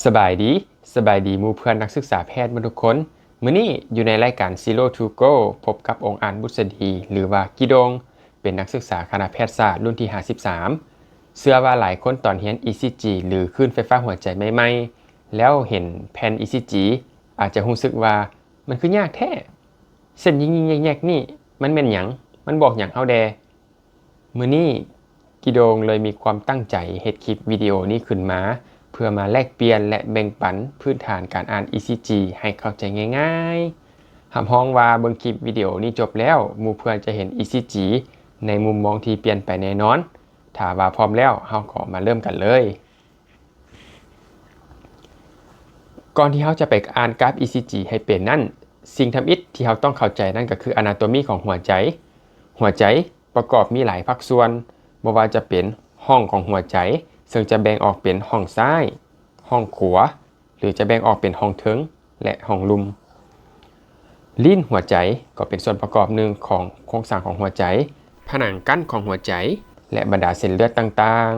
ສະບາຍດີ, ສະບາຍດີໝູ່ເພື່ອນນັກສຶກສາແພດໝົດທຸກຄົນ. ມື້ນີ້ຢູ່ໃນລາຍການ Zero to Go ພົບກັບອົງອານ ບຸດສະດີ ຫຼືວ່າກີ່ໂດ່ງ, ເປັນນັກສຶກສາຄະນະແພດສາດລຸ້ນທີຫ້າສິບສາມ. ເຊື່ອວ່າຫຼາຍຄົນຕອນຮຽນ ECG ຫຼືຄື້ນໄຟຟ້າຫົວໃຈໃໝ່ໆ ແລ້ວເຫັນແຜ່ນ ECG ອາດຈະຮູ້ສຶກວ່າ ມັນຄືຍາກແທ້, ເສັ້ນຍິກໆແຍກໆນີ້ມັນແມ່ນຫຍັງ? ມັນບອກຫຍັງເຮົາແດ່? ມື້ນີ້ ກີ່ໂດ່ງເລີຍມີຄວາມຕັ້ງໃຈເຮັດຄລິບວິດີໂອນີ້ຂຶ້ນມາ ເພື່ອມາແລກປ່ຽນ ແລະ ແບ່ງປັນພື້ນຖານການອ່ານ ECG ໃຫ້ເຂົ້າໃຈງ່າຍໆ. ຮັບຮອງວ່າເບິ່ງຄລິບວິດີໂອນີ້ຈົບແລ້ວ, ໝູ່ເພື່ອນຈະເຫັນ ECG ໃນມຸມມອງທີ່ປ່ຽນໄປແນ່ນອນ. ຖ້າວ່າພ້ອມແລ້ວ, ເຮົາກໍມາເລີ່ມກັນເລີຍ. ກ່ອນທີ່ເຮົາຈະໄປອ່ານກາຟ ECG ໃຫ້ເປັນນັ້ນ, ສິ່ງທຳອິດທີ່ເຮົາຕ້ອງເຂົ້າໃຈນັ້ນກໍຄື anatomy ຂອງຫົວໃຈ. ຫົວໃຈປະກອບມີຫຼາຍພາກສ່ວນ, ບໍ່ວ່າຈະເປັນຮ່ອງຂອງຫົວໃຈ, ເຊິ່ງຈະແບ່ງອອກເປັນຮ່ອງຊ້າຍ, ຮ່ອງຂວາ, ຫຼື ຈະແບ່ງອອກເປັນຮ່ອງເທິງ ແລະ ຮ່ອງລຸ່ມ. ລີ້ນຫົວໃຈກໍເປັນສ່ວນປະກອບໜຶ່ງຂອງໂຄງສ້າງຂອງຫົວໃຈ, ຜະໜັງກັ້ນຂອງຫົວໃຈ ແລະ ບັນດາເສັ້ນເລືອດຕ່າງ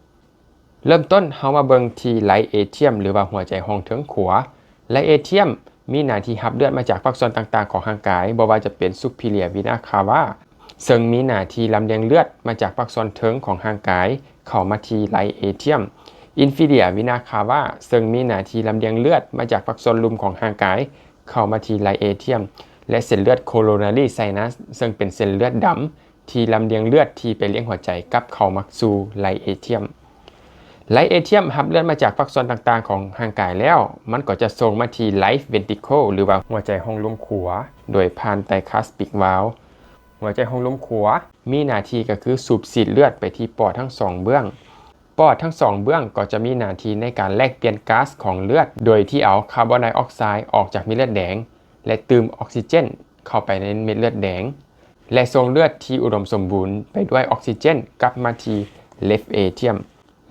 ໆ. ເລີ່ມຕົ້ນເຮົາມາເບິ່ງທີ່ໄລອາທຽມ ຫຼືວ່າຫົວໃຈຮ່ອງເທິງຂວາ. ໄລອາທຽມມີໜ້າທີ່ຮັບເລືອດມາຈາກພາກສ່ວນຕ່າງໆຂອງຮ່າງກາຍ, ບໍ່ວ່າຈະເປັນ superior vena cava ເຊິ່ງມີໜ້າທີ່ລຳລຽງເລືອດມາຈາກພາກສ່ວນເທິງຂອງຮ່າງກາຍເຂົ້າມາທີ່ໄລອາທຽມ, inferior vena cava ເຊິ່ງມີໜ້າທີ່ລຳລຽງເລືອດມາຈາກພາກສ່ວນລຸ່ມຂອງຮ່າງກາຍເຂົ້າມາທີ່ໄລອາທຽມ ແລະ ເສັ້ນເລືອດ coronary sinus ເຊິ່ງເປັນເສັ້ນເລືອດດຳ ທີ່ລຳລຽງເລືອດທີ່ໄປລ້ຽງຫົວໃຈກັບເຂົ້າມາສູ່ໄລອາທຽມ. ໄລອາທຽມຮັບເລືອດມາຈາກພາກສ່ວນຕ່າງໆຂອງຮ່າງກາຍແລ້ວ, ມັນກໍຈະສົ່ງມາທີ່ left ventricle ຫຼືວ່າຫົວໃຈຮ່ອງລຸ່ມຂວາ ໂດຍຜ່ານ tricuspid valve. ຫົວໃຈຮ່ອງລຸ່ມຂວາມີໜ້າທີ່ກໍຄືສູບສີດເລືອດໄປທີ່ປອດທັງສອງເບື້ອງ. ປອດທັງສອງເບື້ອງກໍຈະມີໜ້າທີ່ໃນການແລກປ່ຽນກາສຂອງເລືອດ ໂດຍທີ່ເອົາຄາບອນໄດອອກໄຊອອກຈາກເມັດເລືອດແດງ ແລະ ຕື່ມອອກຊີເຈນເຂົ້າໄປໃນເມັດເລືອດແດງ ແລະ ສົ່ງເລືອດທີ່ອຸດົມສົມບູນໄປດ້ວຍອອກຊີເຈນກັບມາທີ່ left atrium.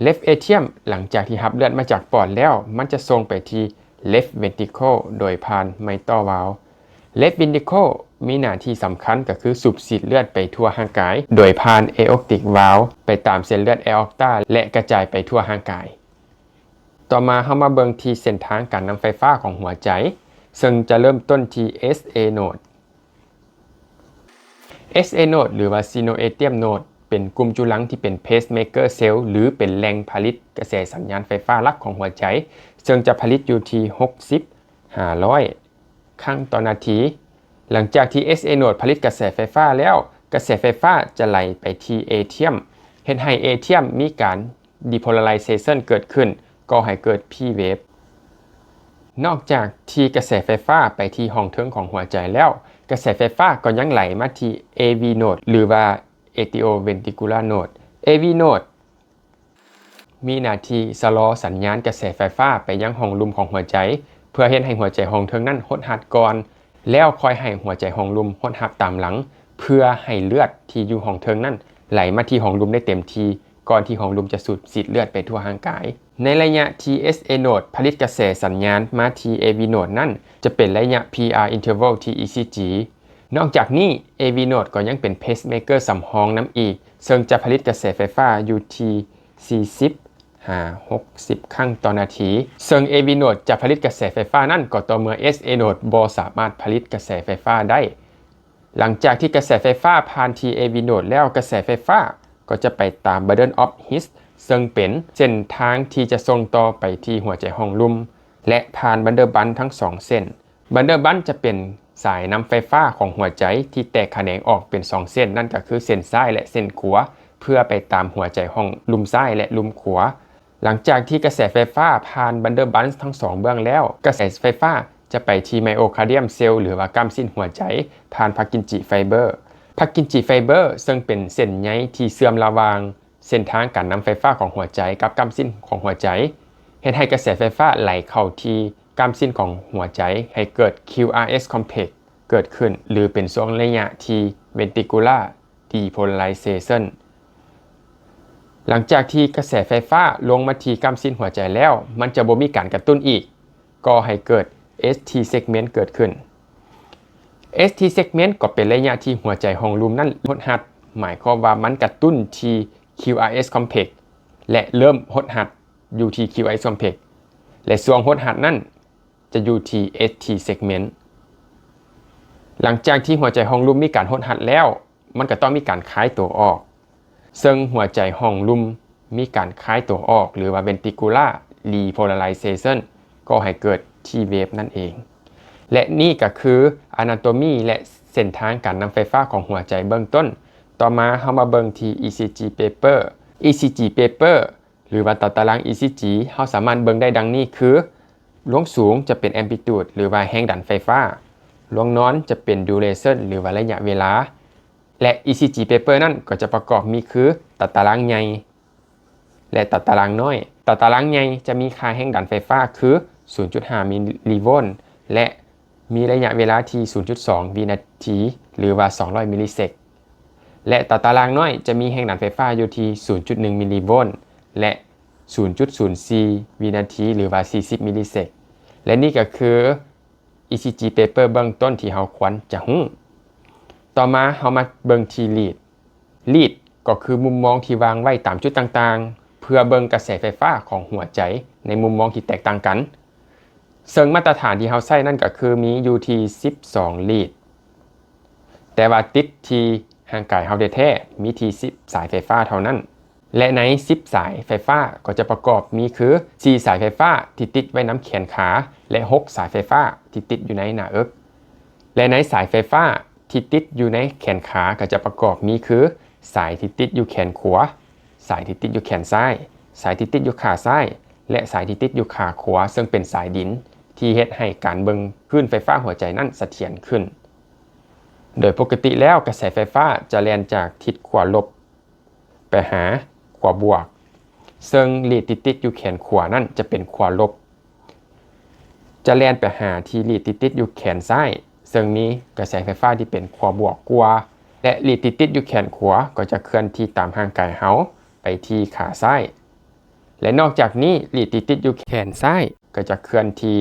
Left atrium ຫຼັງຈາກທີ່ຮັບເລືອດມາຈາກປອດແລ້ວ, ມັນຈະສົ່ງໄປທີ່ left ventricle ໂດຍຜ່ານ mitral valve. Left ventricle ມີໜ້າທີ່ສຳຄັນກໍຄືສູບສີດເລືອດໄປທົ່ວຮ່າງກາຍ ໂດຍຜ່ານ aortic valve ໄປຕາມເສັ້ນເລືອດ aorta ແລະ ກະຈາຍໄປທົ່ວຮ່າງກາຍ. ຕໍ່ມາເຮົາມາເບິ່ງທີ່ເສັ້ນທາງການນຳໄຟຟ້າຂອງຫົວໃຈ, ເຊິ່ງຈະເລີ່ມຕົ້ນທີ່ SA node. SA node ຫຼືວ່າ sinoatrial node ເປັນກຸ່ມຈຸລັງທີ່ເປັນ pacemaker cell ຫຼື ເປັນແຫຼ່ງຜະລິດກະແສສັນຍານໄຟຟ້າຫຼັກຂອງຫົວໃຈ, ເຊິ່ງຈະຜະລິດຢູ່ທີ່ຫົກສິບ ຫາຮ້ອຍຄັ້ງຕໍ່ນາທີ. ຫຼັງຈາກທີ່ SA node ຜະລິດກະແສໄຟຟ້າແລ້ວ, ກະແສໄຟຟ້າຈະໄຫຼໄປທີ່ atrium ເຮັດໃຫ້ atrium ມີການ depolarization ເກີດຂຶ້ນ, ກໍ່ໃຫ້ເກີດ P wave. ນອກຈາກທີ່ກະແສໄຟຟ້າໄປທີ່ຮ່ອງເທິງຂອງຫົວໃຈແລ້ວ, ກະແສໄຟຟ້າກໍຍັງໄຫຼມາທີ່ AV node ຫຼືວ່າ atrioventricular node. AV node ມີໜ້າທີ່ຊະລໍສັນຍານກະແສໄຟຟ້າໄປຍັງຮ່ອງລຸ່ມຂອງຫົວໃຈ, ເພື່ອເຮັດໃຫ້ຫົວໃຈຮ່ອງເທິງນັ້ນຫົດຫັດກ່ອນ, ແລ້ວຄ່ອຍໃຫ້ຫົວໃຈຮ່ອງລຸ່ມຫົດຫັດຕາມຫຼັງ, ເພື່ອໃຫ້ເລືອດທີ່ຢູ່ຮ່ອງເທິງນັ້ນໄຫຼມາທີ່ຮ່ອງລຸ່ມໄດ້ເຕັມທີ່, ກ່ອນທີ່ຮ່ອງລຸ່ມຈະສູບສີດເລືອດໄປທົ່ວຮ່າງກາຍ. ໃນໄລຍະທີ່ SA node ຜະລິດກະແສສັນຍານມາທີ່ AV node ນັ້ນ, ຈະເປັນໄລຍະ PR interval ທີ່ ECG. ນອກຈາກນີ້, AV node ກໍຍັງເປັນ pacemaker ສຳຮອງນຳອີກ, ເຊິ່ງຈະຜະລິດກະແສໄຟຟ້າຢູ່ທີ່ສີ່ສິບ ຫາຫົກສິບຄັ້ງຕໍ່ນາທີ, ເຊິ່ງ AV node ຈະຜະລິດກະແສໄຟຟ້ານັ້ນກໍຕໍ່ເມື່ອ SA node ບໍ່ສາມາດຜະລິດກະແສໄຟຟ້າໄດ້. ຫຼັງຈາກທີ່ກະແສໄຟຟ້າຜ່ານທີ່ AV node ແລ້ວ, ກະແສໄຟຟ້າກໍຈະໄປຕາມ bundle of His, ເຊິ່ງເປັນເສັ້ນທາງທີ່ຈະສົ່ງຕໍ່ໄປທີ່ຫົວໃຈຮ່ອງລຸ່ມ ແລະ ຜ່ານ bundle band ທັງສອງເສັ້ນ. Bundle band ຈະເປັນສາຍນຳໄຟຟ້າຂອງຫົວໃຈທີ່ແຕກຂະແໜງອອກເປັນສອງເສັ້ນ, ນັ້ນກໍຄືເສັ້ນຊ້າຍ ແລະ ເສັ້ນຂວາ, ເພື່ອໄປຕາມຫົວໃຈຮ່ອງລຸ່ມຊ້າຍ ແລະ ລຸ່ມຂວາ. ຫຼັງຈາກທີ່ກະແສໄຟຟ້າຜ່ານ bundle band ທັງສອງເບື້ອງແລ້ວ, ກະແສໄຟຟ້າຈະໄປທີ່ myocardium cell ຫຼືວ່າກ້າມຊີ້ນຫົວໃຈ, ຜ່ານ Purkinje fiber. Purkinje fiber ເຊິ່ງເປັນເສັ້ນໃຍທີ່ເຊື່ອມລະຫວ່າງ ເສັ້ນທາງການນຳໄຟຟ້າຂອງຫົວໃຈກັບກ້າມຊີ້ນຂອງຫົວໃຈ, ເຮັດໃຫ້ກະແສໄຟຟ້າໄຫຼເຂົ້າທີ່ກ້າມຊີ້ນຂອງຫົວໃຈ, ໃຫ້ເກີດ QRS complex ເກີດຂຶ້ນ ຫຼື ເປັນຊ່ວງໄລຍະທີ່ ventricular depolarization. ຫຼັງຈາກທີ່ກະແສໄຟຟ້າລົງມາທີ່ກ້າມຊີ້ນຫົວໃຈແລ້ວ, ມັນຈະບໍ່ມີການກະຕຸ້ນອີກ, ກໍ່ໃຫ້ເກີດ ST segment ເກີດຂຶ້ນ. ST segment ກໍເປັນໄລຍະທີ່ຫົວໃຈຮ່ອງລຸ່ມນັ້ນຫົດຫັດ, ໝາຍຄວາມວ່າມັນກະຕຸ້ນທີ່ QRS complex ແລະ ເລີ່ມຫົດຫັດຢູ່ທີ່ QRS complex. ແລະ ຊ່ວງຫົດຮັດນັ້ນຈະຢູ່ທີ່ ເອສທີ segment. ຫຼັງຈາກທີ່ຫົວໃຈຮ່ອງລຸ່ມມີການຫົດຮັດແລ້ວ, ມັນກໍຕ້ອງມີການຄາຍຕົວອອກ. ເຊິ່ງຫົວໃຈຮ່ອງລຸ່ມມີການຄາຍຕົວອອກ ຫຼືວ່າ ventricular repolarization ກໍໃຫ້ເກີດ T wave ນັ້ນເອງ. ແລະ ນີ້ກໍຄື anatomy ແລະ ເສັ້ນທາງການນຳໄຟຟ້າຂອງຫົວໃຈເບື້ອງຕົ້ນ. ຕໍ່ມາເຮົາມາເບິ່ງທີ່ ECG paper. ECG paper ຫຼືວ່າຕາຕະລາງ ECG ເຮົາສາມາດເບິ່ງໄດ້ດັ່ງນີ້ຄື ລວງສູງຈະເປັນ amplitude ຫຼືວ່າແຮງດັນໄຟຟ້າ, ລວງນອນຈະເປັນ duration ຫຼືວ່າໄລຍະເວລາ ແລະ ECG paper ນັ້ນກໍຈະປະກອບມີຄື ຕາຕະລາງໃຫຍ່ ແລະ ຕາຕະລາງນ້ອຍ. ຕາຕະລາງໃຫຍ່ຈະມີຄ່າແຮງດັນໄຟຟ້າຄື ສູນຈຸດຫ້າມິລລີໂວນ ແລະ ມີໄລຍະເວລາທີ່ ສູນຈຸດສອງວິນາທີ ຫຼືວ່າ ສອງຮ້ອຍມິລລິເຊັກ ແລະ ຕາຕະລາງນ້ອຍຈະມີແຮງດັນໄຟຟ້າຢູ່ທີ່ ສູນຈຸດໜຶ່ງມິລລີໂວນ ແລະ ສູນຈຸດສູນສີ່ວິນາທີ ຫຼືວ່າ ສີ່ສິບມິລລິເຊັກ ແລະ ນີ້ກໍຄື ECG paper ເບື້ອງຕົ້ນທີ່ເຮົາຄວນຈະຮູ້. ຕໍ່ມາເຮົາມາເບິ່ງທີ່ lead. Lead ກໍຄືມຸມມອງທີ່ວາງໄວ້ຕາມຈຸດຕ່າງໆ ເພື່ອເບິ່ງກະແສໄຟຟ້າຂອງຫົວໃຈໃນມຸມມອງທີ່ແຕກຕ່າງກັນ. ເຊິ່ງມາດຕະຖານທີ່ເຮົາໃຊ້ນັ້ນກໍຄືມີຢູ່ທີ່ສິບສອງ lead. ແຕ່ວ່າຕິດທີ່ຮ່າງກາຍເຮົາແທ້ໆ ມີທີ່ສິບສາຍໄຟຟ້າເທົ່ານັ້ນ ແລະ ໃນສິບສາຍໄຟຟ້າກໍຈະປະກອບມີຄື ສີ່ສາຍໄຟຟ້າທີ່ຕິດໄວ້ນຳແຂນຂາ ແລະ ຫົກສາຍໄຟຟ້າທີ່ຕິດຢູ່ໃນໜ້າເອິກ ແລະ ໃນສາຍໄຟຟ້າທີ່ຕິດຢູ່ໃນແຂນຂາກໍຈະປະກອບມີຄື ສາຍທີ່ຕິດຢູ່ແຂນຂວາ, ສາຍທີ່ຕິດຢູ່ແຂນຊ້າຍ, ສາຍທີ່ຕິດຢູ່ຂາຊ້າຍ ແລະ ສາຍທີ່ຕິດຢູ່ຂາຂວາ ເຊິ່ງເປັນສາຍດິນ ທີ່ເຮັດໃຫ້ການເບິ່ງຄື້ນໄຟຟ້າຫົວໃຈນັ້ນສະຖຽນຂຶ້ນ. ໂດຍປົກກະຕິແລ້ວ ກະແສໄຟຟ້າຈະແລ່ນຈາກທິດຂວາລົບໄປຫາຂວາບວກ, ເຊິ່ງ lead ທີ່ຕິດຢູ່ແຂນຂວານັ້ນຈະເປັນຂວາລົບ ຈະແລ່ນໄປຫາທີ່ lead ທີ່ຕິດຢູ່ແຂນຊ້າຍ ເຊິ່ງມີກະແສໄຟຟ້າທີ່ເປັນຂວາບວກກວ່າ ແລະ lead ທີ່ຕິດຢູ່ແຂນຂວາກໍຈະເຄື່ອນທີ່ຕາມຮ່າງກາຍເຮົາໄປທີ່ຂາຊ້າຍ. ແລະ ນອກຈາກນີ້ lead ທີ່ຕິດຢູ່ແຂນຊ້າຍກໍຈະເຄື່ອນທີ່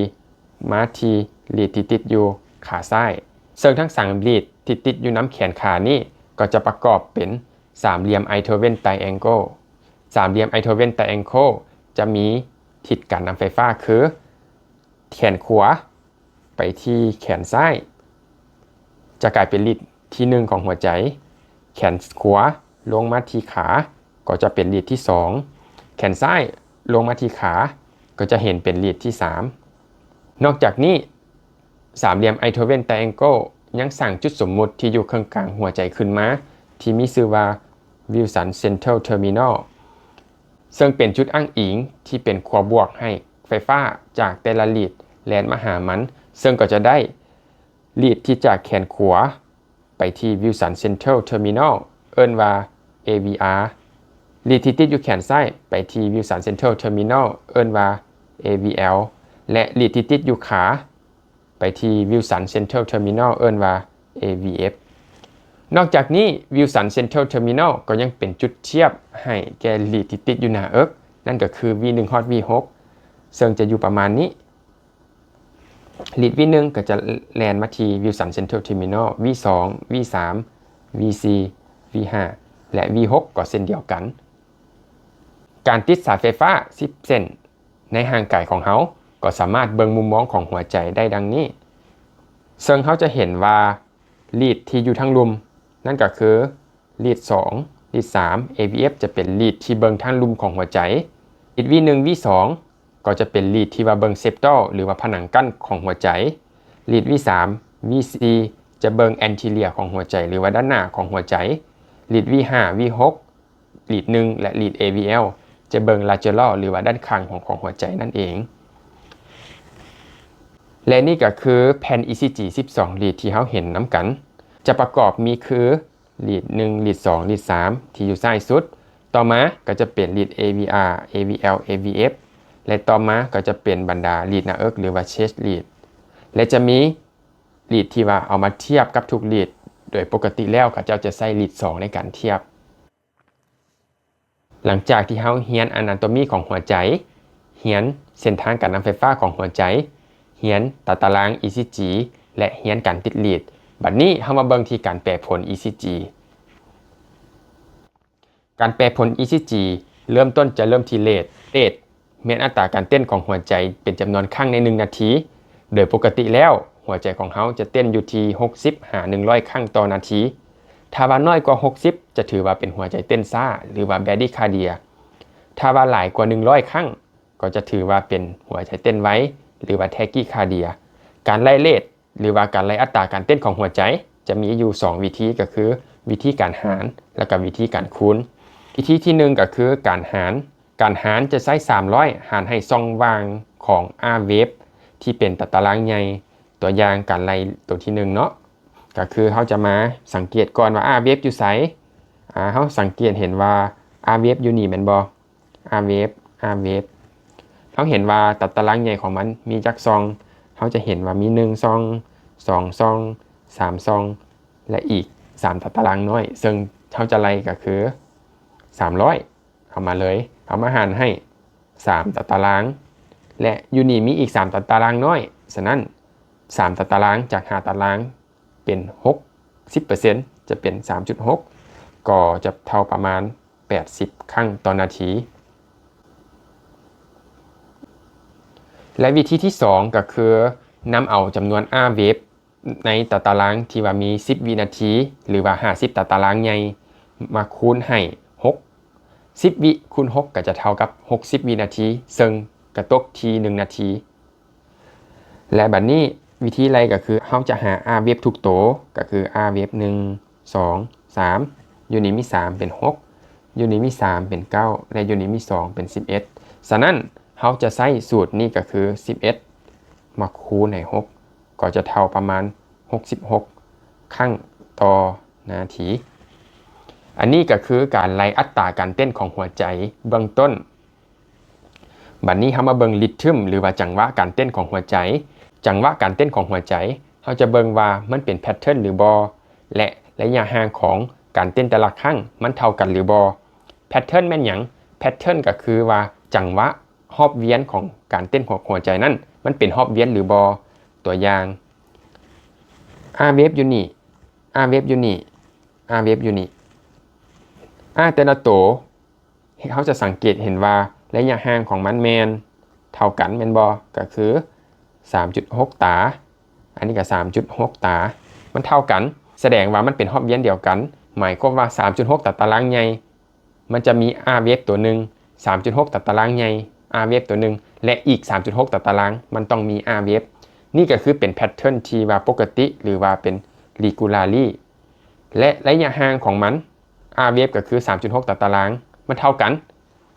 ມາທີ່ lead ທີ່ຕິດຢູ່ຂາຊ້າຍ ເຊິ່ງທັງສາມ lead ທີ່ຕິດຢູ່ນຳແຂນຂານີ້ກໍຈະປະກອບເປັນສາມຫຼ່ຽມ Einthoven triangle. ສາມຫຼ່ຽມ Einthoven triangle ຈະມີທິດການນຳໄຟຟ້າຄື ແຂນຂວາໄປທີ່ແຂນຊ້າຍ ຈະກາຍເປັນ lead ທີໜຶ່ງຂອງຫົວໃຈ, ແຂນຂວາລົງມາທີ່ຂາ ກໍຈະເປັນ lead ທີສອງ, ແຂນຊ້າຍລົງມາທີ່ຂາ ກໍຈະເຫັນເປັນ lead ທີສາມ. ນອກຈາກນີ້ ສາມຫຼ່ຽມ Einthoven triangle ຍັງສ້າງຈຸດສົມມຸດທີ່ຢູ່ເຄິ່ງກາງຫົວໃຈຂຶ້ນມາ ທີ່ມີຊື່ວ່າ Wilson Central Terminal ເຊິ່ງເປັນຈຸດອ້າງອີງທີ່ເປັນຂວາບວກໃຫ້ໄຟຟ້າຈາກແຕ່ລະ lead ແລ່ນມາຫາມັນ, ເຊິ່ງກໍຈະໄດ້ lead ທີ່ຈາກແຂນຂວາໄປທີ່ Wilson Central Terminal ເອີ້ນວ່າ AVR, lead ທີ່ຕິດຢູ່ແຂນຊ້າຍໄປທີ່ Wilson Central Terminal ເອີ້ນວ່າ AVL ແລະ lead ທີ່ຕິດຢູ່ຂາໄປທີ່ Wilson Central Terminal ເອີ້ນວ່າ AVF. ນອກຈາກນີ້ Wilson Central Terminal ກໍຍັງເປັນຈຸດທຽບໃຫ້ແກ່ lead ທີ່ຕິດຢູ່ໜ້າເອິກ, ນັ້ນກໍຄື V ໜຶ່ງ ຮອດ V ຫົກ ເຊິ່ງຈະຢູ່ປະມານນີ້. Lead V ໜຶ່ງ ກໍຈະແລ່ນມາທີ່ Wilson Central Terminal, V ສອງ, V ສາມ, V ສີ່, V ຫ້າ ແລະ V ຫົກ ກໍເຊັ່ນດຽວກັນ. ການຕິດສາຍໄຟຟ້າສິບເສັ້ນໃນຮ່າງກາຍຂອງເຮົາ ກໍສາມາດເບິ່ງມຸມມອງຂອງຫົວໃຈໄດ້ດັ່ງນີ້, ເຊິ່ງເຮົາຈະເຫັນວ່າ lead ທີ່ຢູ່ທາງລຸ່ມ ນັ້ນກໍຄື lead ສອງ, lead ສາມ, AVF ຈະເປັນ lead ທີ່ເບິ່ງທາງລຸ່ມຂອງຫົວໃຈ, lead V ໜຶ່ງ, V ສອງ ກໍຈະເປັນ lead ທີ່ວ່າເບິ່ງ septal ຫຼືວ່າຜະໜັງກັ້ນຂອງຫົວໃຈ, lead V ສາມ, V ສີ່ ຈະເບິ່ງ anterior ຂອງຫົວໃຈ ຫຼືວ່າດ້ານໜ້າຂອງຫົວໃຈ, lead V ຫ້າ, V ຫົກ lead ໜຶ່ງ ແລະ lead AVL ຈະເບິ່ງ lateral ຫຼືວ່າດ້ານຂ້າງຂອງ ຂອງຫົວໃຈນັ້ນເອງ. ແລະ ນີ້ກໍຄືແຜ່ນ ECG ສິບສອງ lead ທີ່ເຮົາເຫັນນຳກັນ ຈະປະກອບມີຄື lead ໜຶ່ງ, lead ສອງ, lead ສາມ ທີ່ຢູ່ຊ້າຍສຸດ, ຕໍ່ມາກໍຈະເປັນ lead AVR, AVL, AVF ແລະ ຕໍ່ມາກໍຈະເປັນບັນດາ lead ໜ້າເອິກ ຫຼືວ່າ chest lead ແລະ ຈະມີ lead ທີ່ວ່າເອົາມາທຽບກັບທຸກ lead ໂດຍປົກກະຕິແລ້ວເຂົາເຈົ້າຈະໃຊ້ lead ສອງ ໃນການທຽບ. ຫຼັງຈາກທີ່ເຮົາຮຽນ anatomy ຂອງຫົວໃຈ, ຮຽນເສັ້ນທາງການນຳໄຟຟ້າຂອງຫົວໃຈ, ຮຽນຕາຕະລາງ ECG ແລະ ຮຽນການຕິດ lead, ບັດນີ້ເຮົາມາເບິ່ງທີ່ການແປຜົນ ECG. ການແປຜົນ ECG ເລີ່ມຕົ້ນຈະເລີ່ມທີ່ rate. Rate ແມ່ນອັດຕາການເຕັ້ນຂອງຫົວໃຈເປັນຈຳນວນຄັ້ງໃນໜຶ່ງນາທີ. ໂດຍປົກກະຕິແລ້ວ ຫົວໃຈຂອງເຮົາຈະເຕັ້ນຢູ່ທີ່ຫົກສິບຫາໜຶ່ງຮ້ອຍຄັ້ງຕໍ່ນາທີ. ຖ້າວ່ານ້ອຍກວ່າຫົກສິບ ຈະຖືວ່າເປັນຫົວໃຈເຕັ້ນຊ້າ ຫຼືວ່າ Bradycardia. ຖ້າວ່າຫຼາຍກວ່າໜຶ່ງຮ້ອຍຄັ້ງ ກໍຈະຖືວ່າເປັນຫົວໃຈເຕັ້ນໄວ ຫຼືວ່າ Tachycardia. ການໄລ່ເຣດ ຫຼືວ່າການໄລ່ອັດຕາການເຕັ້ນຂອງຫົວໃຈ ຈະມີຢູ່ສອງວິທີ ກໍຄືວິທີການຫານ ແລະກໍວິທີການຄູນ. ວິທີທີໜຶ່ງ ກໍຄືການຫານ. ການຫານຈະໃຊ້ສາມຮ້ອຍຫານໃຫ້ຊ່ອງວ່າງຂອງ R wave ທີ່ເປັນຕາຕະລາງໃຫຍ່. ຕົວຢ່າງການໄລ່ຕົວທີໜຶ່ງເນາະ ກໍຄືເຮົາຈະມາສັງເກດກ່ອນວ່າ R wave ຢູ່ໃສ. ອາ ເຮົາສັງເກດເຫັນວ່າ R wave ຢູ່ນີ້ແມ່ນບໍ່? R wave R wave ເຮົາເຫັນວ່າຕາຕະລາງໃຫຍ່ຂອງມັນມີຈັກຊ່ອງ? ເຮົາຈະເຫັນວ່າມີໜຶ່ງຊ່ອງ, ສອງຊ່ອງ, ສາມຊ່ອງ ແລະອີກສາມຕາຕະລາງນ້ອຍ ເຊິ່ງເຮົາຈະໄລ່ກໍຄືສາມຮ້ອຍ ເອົາມາເລີຍ ເອົາມາຫານໃຫ້ສາມຕາຕະລາງ ແລະຢູ່ນີ້ມີອີກສາມຕາຕະລາງນ້ອຍ. ສະນັ້ນ ສາມຕາຕະລາງຈາກຫ້າຕາຕະລາງ ເປັນຫົກສິບເປີເຊັນ ຈະເປັນສາມຈຸດຫົກ ກໍຈະເທົ່າປະມານແປດສິບຄັ້ງຕໍ່ນາທີ. ແລະວິທີທີສອງ ກໍຄືນຳເອົາຈຳນວນ R wave ໃນຕາຕະລາງທີ່ວ່າມີສິບວິນາທີ ຫຼືວ່າຫ້າສິບຕາຕະລາງໃຫຍ່ ມາຄູນໃຫ້ຫົກ. ສິບວິຄູນຫົກ ກໍຈະເທົ່າກັບຫົກສິບວິນາທີ ເຊິ່ງກະຕົກທີ່ໜຶ່ງນາທີ. ແລະບັດນີ້ວິທີໄລ່ກໍຄືເຮົາຈະຫາ R wave ທຸກໂຕ ກໍຄື R wave ໜຶ່ງ ສອງ ສາມ ຢູ່ນີ້ມີສາມເປັນຫົກ ຢູ່ນີ້ມີສາມເປັນເກົ້າ ແລະຢູ່ນີ້ມີສອງເປັນສິບເອັດ. ສະນັ້ນເຮົາຈະໃຊ້ສູດນີ້ກໍຄືສິບເອັດມາຄູນໃຫ້ຫົກ ກໍຈະເທົ່າປະມານຫົກສິບຫົກຄັ້ງຕໍ່ນາທີ. ອັນນີ້ກໍຄືການໄລ່ອັດຕາການເຕັ້ນຂອງຫົວໃຈເບື້ອງຕົ້ນ. ບັດນີ້ເຮົາມາເບິ່ງ rhythm ຫຼືວ່າຈັງຫວະການເຕັ້ນຂອງຫົວໃຈ. ຈັງຫວະການເຕັ້ນຂອງຫົວໃຈ ເຮົາຈະເບິ່ງວ່າມັນເປັນ pattern ຫຼືບໍ່ ແລະໄລຍະຫ່າງຂອງການເຕັ້ນແຕ່ລະຄັ້ງມັນເທົ່າກັນຫຼືບໍ່. Pattern ແມ່ນຫຍັງ? Pattern ກໍຄືວ່າຈັງຫວະຮອບວຽນຂອງການເຕັ້ນຂອງຫົວໃຈນັ້ນ ມັນເປັນຮອບວຽນຫຼືບໍ່. ຕົວຢ່າງ R wave ຢູ່ນີ້ R wave ຢູ່ນີ້ R wave ຢູ່ນີ້ R ແຕ່ລະໂຕ ເຮົາຈະສັງເກດເຫັນວ່າໄລຍະຫ່າງຂອງມັນແມ່ນເທົ່າກັນແມ່ນບໍ່? ກໍຄືສາມຈຸດຫົກຕາ ອັນນີ້ກໍສາມຈຸດຫົກຕາ ມັນເທົ່າກັນ ສະແດງວ່າມັນເປັນຮອບວຽນດຽວກັນ. ໝາຍຄວາມວ່າສາມຈຸດຫົກຕາຕະລາງໃຫຍ່ ມັນຈະມີ R wave ຕົວໜຶ່ງ, ສາມຈຸດຫົກຕາຕະລາງໃຫຍ່ R wave ຕົວໜຶ່ງ ແລະອີກສາມຈຸດຫົກຕາຕະລາງ ມັນຕ້ອງມີ R wave. ນີ້ກໍຄືເປັນ pattern ທີ່ວ່າປົກກະຕິ ຫຼືວ່າເປັນ regularly ແລະໄລຍະຫ່າງຂອງມັນ R wave ກໍຄືສາມຈຸດຫົກຕາຕະລາງ ມັນເທົ່າກັນ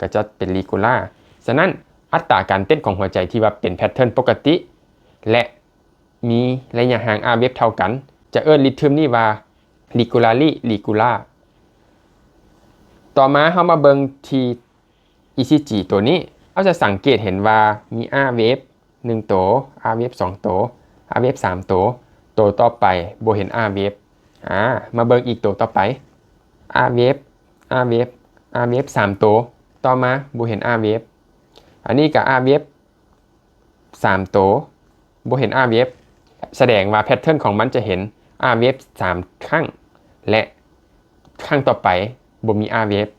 ກໍຈະເປັນ regular. ສະນັ້ນ ອັດຕາການເຕັ້ນຂອງຫົວໃຈທີ່ວ່າເປັນ pattern ປົກກະຕິ ແລະມີໄລຍະຫ່າງ R wave ເທົ່າກັນ ຈະເອີ້ນ rhythm ນີ້ວ່າ regularly regular. ຕໍ່ມາເຮົາມາເບິ່ງທີ່ ECG ໂຕນີ້ ເຮົາຈະສັງເກດເຫັນວ່າມີ R wave ໜຶ່ງໂຕ, R wave ສອງໂຕ, R wave ສາມໂຕ. ໂຕຕໍ່ໄປບໍ່ເຫັນ R wave. ອາ ມາເບິ່ງອີກໂຕຕໍ່ໄປ R wave R wave R wave ສາມໂຕ. ຕໍ່ມາບໍ່ເຫັນ R wave. ອັນນີ້ກໍ R wave ສາມໂຕ ບໍ່ເຫັນ R wave. ສະແດງວ່າ pattern ຂອງມັນຈະເຫັນ R wave ສາມຄັ້ງ ແລະຄັ້ງຕໍ່ໄປບໍ່ມີ R wave.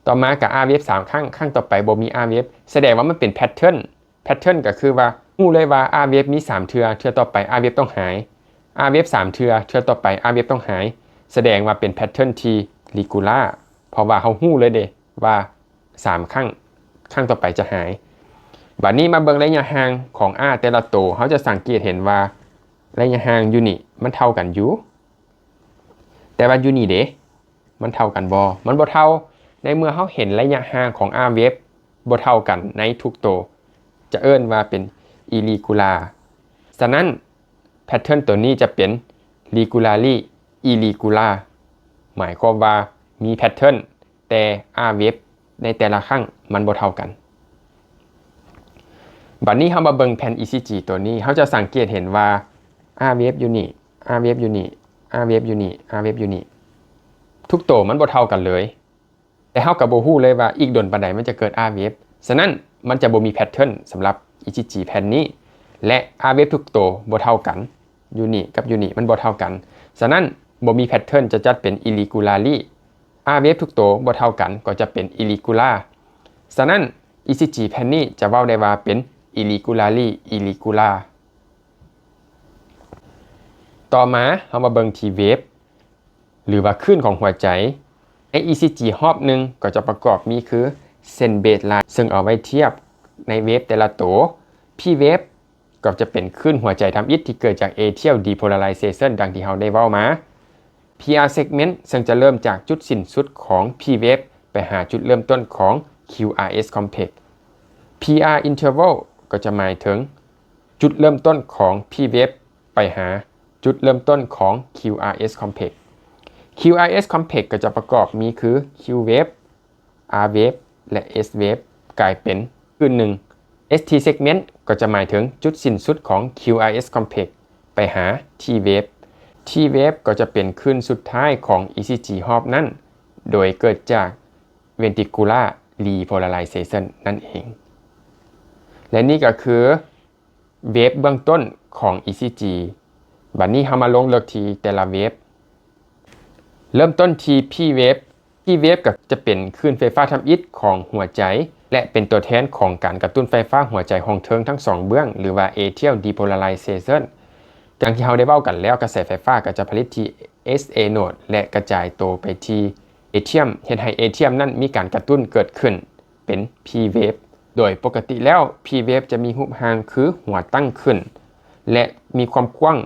ຕໍ່ມາກໍ R wave ສາມຄັ້ງ ຄັ້ງຕໍ່ໄປບໍ່ມີ R wave. ສະແດງວ່າມັນເປັນ pattern. Pattern ກໍຄືວ່າຮູ້ເລີຍວ່າ R wave ມີສາມເທື່ອ ເທື່ອຕໍ່ໄປ R wave ຕ້ອງຫາຍ. R wave ສາມເທື່ອ ເທື່ອຕໍ່ໄປ R wave ຕ້ອງຫາຍ. ສະແດງວ່າເປັນ pattern ທີ່ regular ເພາະວ່າເຮົາຮູ້ເລີຍເດ້ວ່າສາມຄັ້ງ ຄັ້ງຕໍ່ໄປຈະຫາຍ. ບາດນີ້ມາເບິ່ງໄລຍະຫ່າງຂອງ R ແຕ່ລະໂຕ ເຮົາຈະສັງເກດເຫັນວ່າໄລຍະຫ່າງຢູ່ນີ້ມັນເທົ່າກັນຢູ່ ແຕ່ວ່າຢູ່ນີ້ເດ ມັນເທົ່າກັນບໍ່? ມັນບໍ່ເທົ່າ. ໃນເມື່ອເຮົາເຫັນໄລຍະຫ່າງຂອງ R wave ບໍ່ເທົ່າກັນໃນທຸກໂຕ ຈະເອີ້ນວ່າເປັນ irregular. ສະນັ້ນ pattern ໂຕນີ້ຈະເປັນ regularly irregular ໝາຍຄວາມວ່າມີ pattern ແຕ່ R wave ໃນແຕ່ລະຄັ້ງມັນບໍ່ເທົ່າກັນ. ບາດນີ້ເຮົາມາເບິ່ງແຜ່ນ ECG ໂຕນີ້ ເຮົາຈະສັງເກດເຫັນວ່າ R wave ຢູ່ນີ້ R wave ຢູ່ນີ້ R wave ຢູ່ນີ້ R wave ຢູ່ນີ້ ທຸກໂຕມັນບໍ່ເທົ່າກັນເລີຍ. ແຕ່ເຮົາກໍບໍ່ຮູ້ເລີຍວ່າອີກດົນປານໃດມັນຈະເກີດ R wave. ສະນັ້ນມັນຈະບໍ່ມີ pattern ສຳລັບ ECG ແຜ່ນນີ້ ແລະ R wave ທຸກໂຕບໍ່ເທົ່າກັນ. ຢູ່ນີ້ກັບຢູ່ນີ້ມັນບໍ່ເທົ່າກັນ. ສະນັ້ນບໍ່ມີ pattern ຈະຈັດເປັນ irregularly. R wave ທຸກໂຕບໍ່ເທົ່າກັນ ກໍຈະເປັນ irregular. ສະນັ້ນ ອີຊີຈີ ແຜ່ນນີ້ຈະເວົ້າໄດ້ວ່າເປັນ irregularly irregular. ຕໍ່ມາເຮົາມາເບິ່ງທີ່ເວບ ຫຼືວ່າຄື້ນຂອງຫົວໃຈ. ໃນ ອີຊີຈີ ຮອບໜຶ່ງກໍຈະປະກອບມີຄື เส้น baseline ເຊິ່ງເອົາໄວ້ທຽບໃນເວບແຕ່ລະໂຕ. P wave ກໍຈະເປັນຄື້ນຫົວໃຈທຳອິດທີ່ເກີດຈາກ atrial depolarization ດັ່ງທີ່ເຮົາໄດ້ເວົ້າມາ. PR segment ເຊິ່ງຈະເລີ່ມຈາກຈຸດສິ້ນສຸດຂອງ P wave ໄປຫາຈຸດເລີ່ມຕົ້ນຂອງ QRS complex. PR interval ກໍຈະໝາຍເຖິງຈຸດເລີ່ມຕົ້ນຂອງ P wave ໄປຫາຈຸດເລີ່ມຕົ້ນຂອງ QRS complex. QRS complex ກໍຈະປະກອບມີຄື Q wave, R wave ແລະ S wave ກາຍເປັນຄື້ນໜຶ່ງ. ST segment ກໍຈະໝາຍເຖິງຈຸດສິ້ນສຸດຂອງ QRS complex ໄປຫາ T wave. T wave ກໍຈະເປັນຄື້ນສຸດທ້າຍຂອງ ECG ຮອບນັ້ນ ໂດຍເກີດຈາກ ventricular repolarization ນັ້ນເອງ. ແລະນີ້ກໍຄືເວບເບື້ອງຕົ້ນຂອງ ECG. ບັດນີ້ເຮົາມາລົງເລິກທີ່ແຕ່ລະເວບ. ເລີ່ມຕົ້ນທີ່ P wave. P wave ກໍຈະເປັນຄື້ນໄຟຟ້າທຳອິດຂອງຫົວໃຈ ແລະ ເປັນຕົວແທນຂອງການກະຕຸ້ນໄຟຟ້າຫົວໃຈຫ້ອງເທິງທັງສອງເບື້ອງ ຫຼືວ່າ atrial depolarization. ດັ່ງທີ່ເຮົາໄດ້ເວົ້າກັນແລ້ວ, ກະແສໄຟຟ້າກໍຈະຜະລິດທີ່ SA node ແລະ ກະຈາຍໂຕໄປທີ່ atrium ເຮັດໃຫ້ atrium ນັ້ນມີການກະຕຸ້ນເກີດຂຶ້ນເປັນ P wave. ໂດຍປົກກະຕິແລ້ວ P wave ຈະມີຮູບຮ່າງຄືຫົວຕັ້ງຂຶ້ນ ແລະ ມີຄວາມກວ້າງ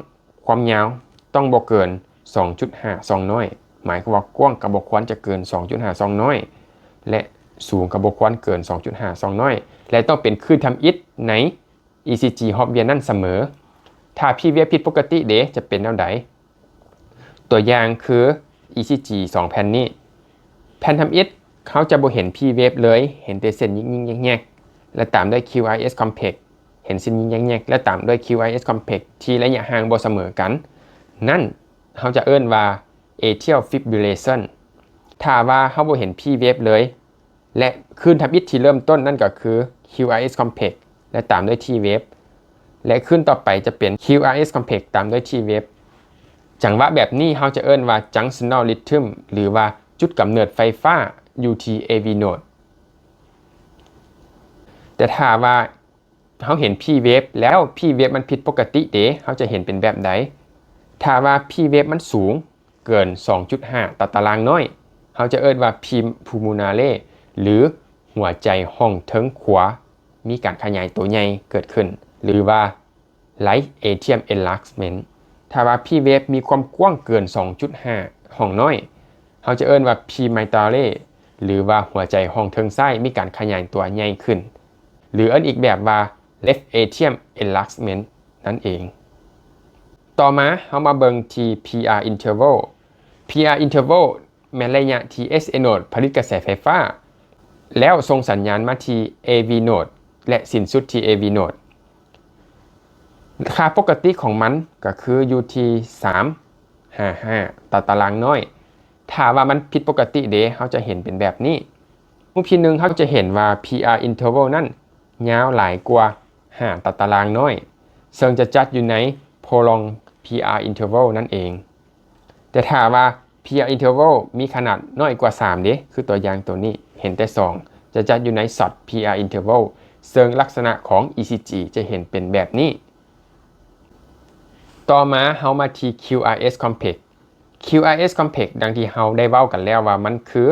ຄວາມຍາວຕ້ອງບໍ່ເກີນສອງຈຸດຫ້າຊ່ອງນ້ອຍ, ໝາຍຄວາມວ່າກວ້າງກໍບໍ່ຄວນຈະເກີນສອງຈຸດຫ້າຊ່ອງນ້ອຍ ແລະ ສູງກໍບໍ່ຄວນເກີນສອງຈຸດຫ້າຊ່ອງນ້ອຍ ແລະ ຕ້ອງເປັນຄື້ນທຳອິດໃນ ECG ຮອບວຽນນັ້ນສະເໝີ. ຖ້າ P wave ຜິດປົກກະຕິເດ ຈະເປັນແນວໃດ? ຕົວຢ່າງຄື ECG ສອງແຜ່ນນີ້. ແຜ່ນທຳອິດ ເຮົາຈະບໍ່ເຫັນ P wave ເລີຍ, ເຫັນແຕ່ເສັ້ນຍິກໆແຍກໆ ແລະ ຕາມດ້ວຍ QRS complex. ເຫັນເສັ້ນຍິກໆແຍກໆ ແລະ ຕາມດ້ວຍ QRS complex ທີ່ໄລຍະຫ່າງບໍ່ສະເໝີກັນ. ນັ້ນເຮົາຈະເອີ້ນວ່າ atrial fibrillation. ຖ້າວ່າເຮົາບໍ່ເຫັນ P wave ເລີຍ ແລະ ຄື້ນທຳອິດທີ່ເລີ່ມຕົ້ນນັ້ນກໍຄື QRS complex ແລະ ຕາມດ້ວຍ T wave ແລະ ຄື້ນຕໍ່ໄປຈະເປັນ QRS complex ຕາມດ້ວຍ T wave. ຈັງຫວະແບບນີ້ເຮົາຈະເອີ້ນວ່າ junctional rhythm ຫຼືວ່າຈຸດກຳເນີດໄຟຟ້າຢູ່ທີ່ AV node. ແຕ່ຖ້າວ່າເຮົາເຫັນ P wave ແລ້ວ P wave ມັນຜິດປົກກະຕິເດ ເຮົາຈະເຫັນເປັນແບບໃດ? ຖ້າວ່າ P wave ມັນສູງ ເກີນສອງຈຸດຫ້າຕາຕະລາງນ້ອຍ, ເຮົາຈະເອີ້ນວ່າ P pulmonale ຫຼື ຫົວໃຈຫ້ອງເທິງຂວາ ມີການຂະຫຍາຍໂຕໃຫຍ່ເກີດຂຶ້ນ ຫຼືວ່າ right atrium enlargement. ຖ້າວ່າ P wave ມີຄວາມກວ້າງເກີນສອງຈຸດຫ້າຫ້ອງນ້ອຍ, ເຮົາຈະເອີ້ນວ່າ P mitrale ຫຼືວ່າ ຫົວໃຈຫ້ອງເທິງຊ້າຍມີການຂະຫຍາຍຕົວໃຫຍ່ຂຶ້ນ ຫຼືເອີ້ນອີກແບບວ່າ left atrium enlargement ນັ້ນເອງ. ຕໍ່ມາເຮົາມາເບິ່ງທີ່ PR interval. PR interval ແມ່ນໄລຍະທີ່ SA node ຜະລິດກະແສໄຟຟ້າ ແລ້ວສົ່ງສັນຍານມາທີ່ AV node ແລະ ສິ້ນສຸດທີ່ AV node. ຄ່າປົກກະຕິຂອງມັນກໍຄືຢູ່ທີ່ສາມຫາຫ້າຕາຕະລາງນ້ອຍ. ຖ້າວ່າມັນຜິດປົກກະຕິເດ ເຮົາຈະເຫັນເປັນແບບນີ້. ຮູບທີໜຶ່ງ ເຮົາຈະເຫັນວ່າ PR interval ນັ້ນຍາວຫຼາຍກວ່າຫ້າຕາຕະລາງນ້ອຍ, ເຊິ່ງຈະຈັດຢູ່ໃນ prolonged PR interval ນັ້ນເອງ. ແຕ່ຖ້າວ່າ PR interval ມີຂະໜາດນ້ອຍກວ່າສາມເດ, ຄືຕົວຢ່າງໂຕນີ້ ເຫັນແຕ່ສອງ, ຈະຈັດຢູ່ໃນ short PR interval, ເຊິ່ງລັກສະນະຂອງ ECG ຈະເຫັນເປັນແບບນີ້. ຕໍ່ມາເຮົາມາທີ່ QRS complex. QRS complex ດັ່ງທີ່ເຮົາໄດ້ເວົ້າກັນແລ້ວວ່າມັນຄື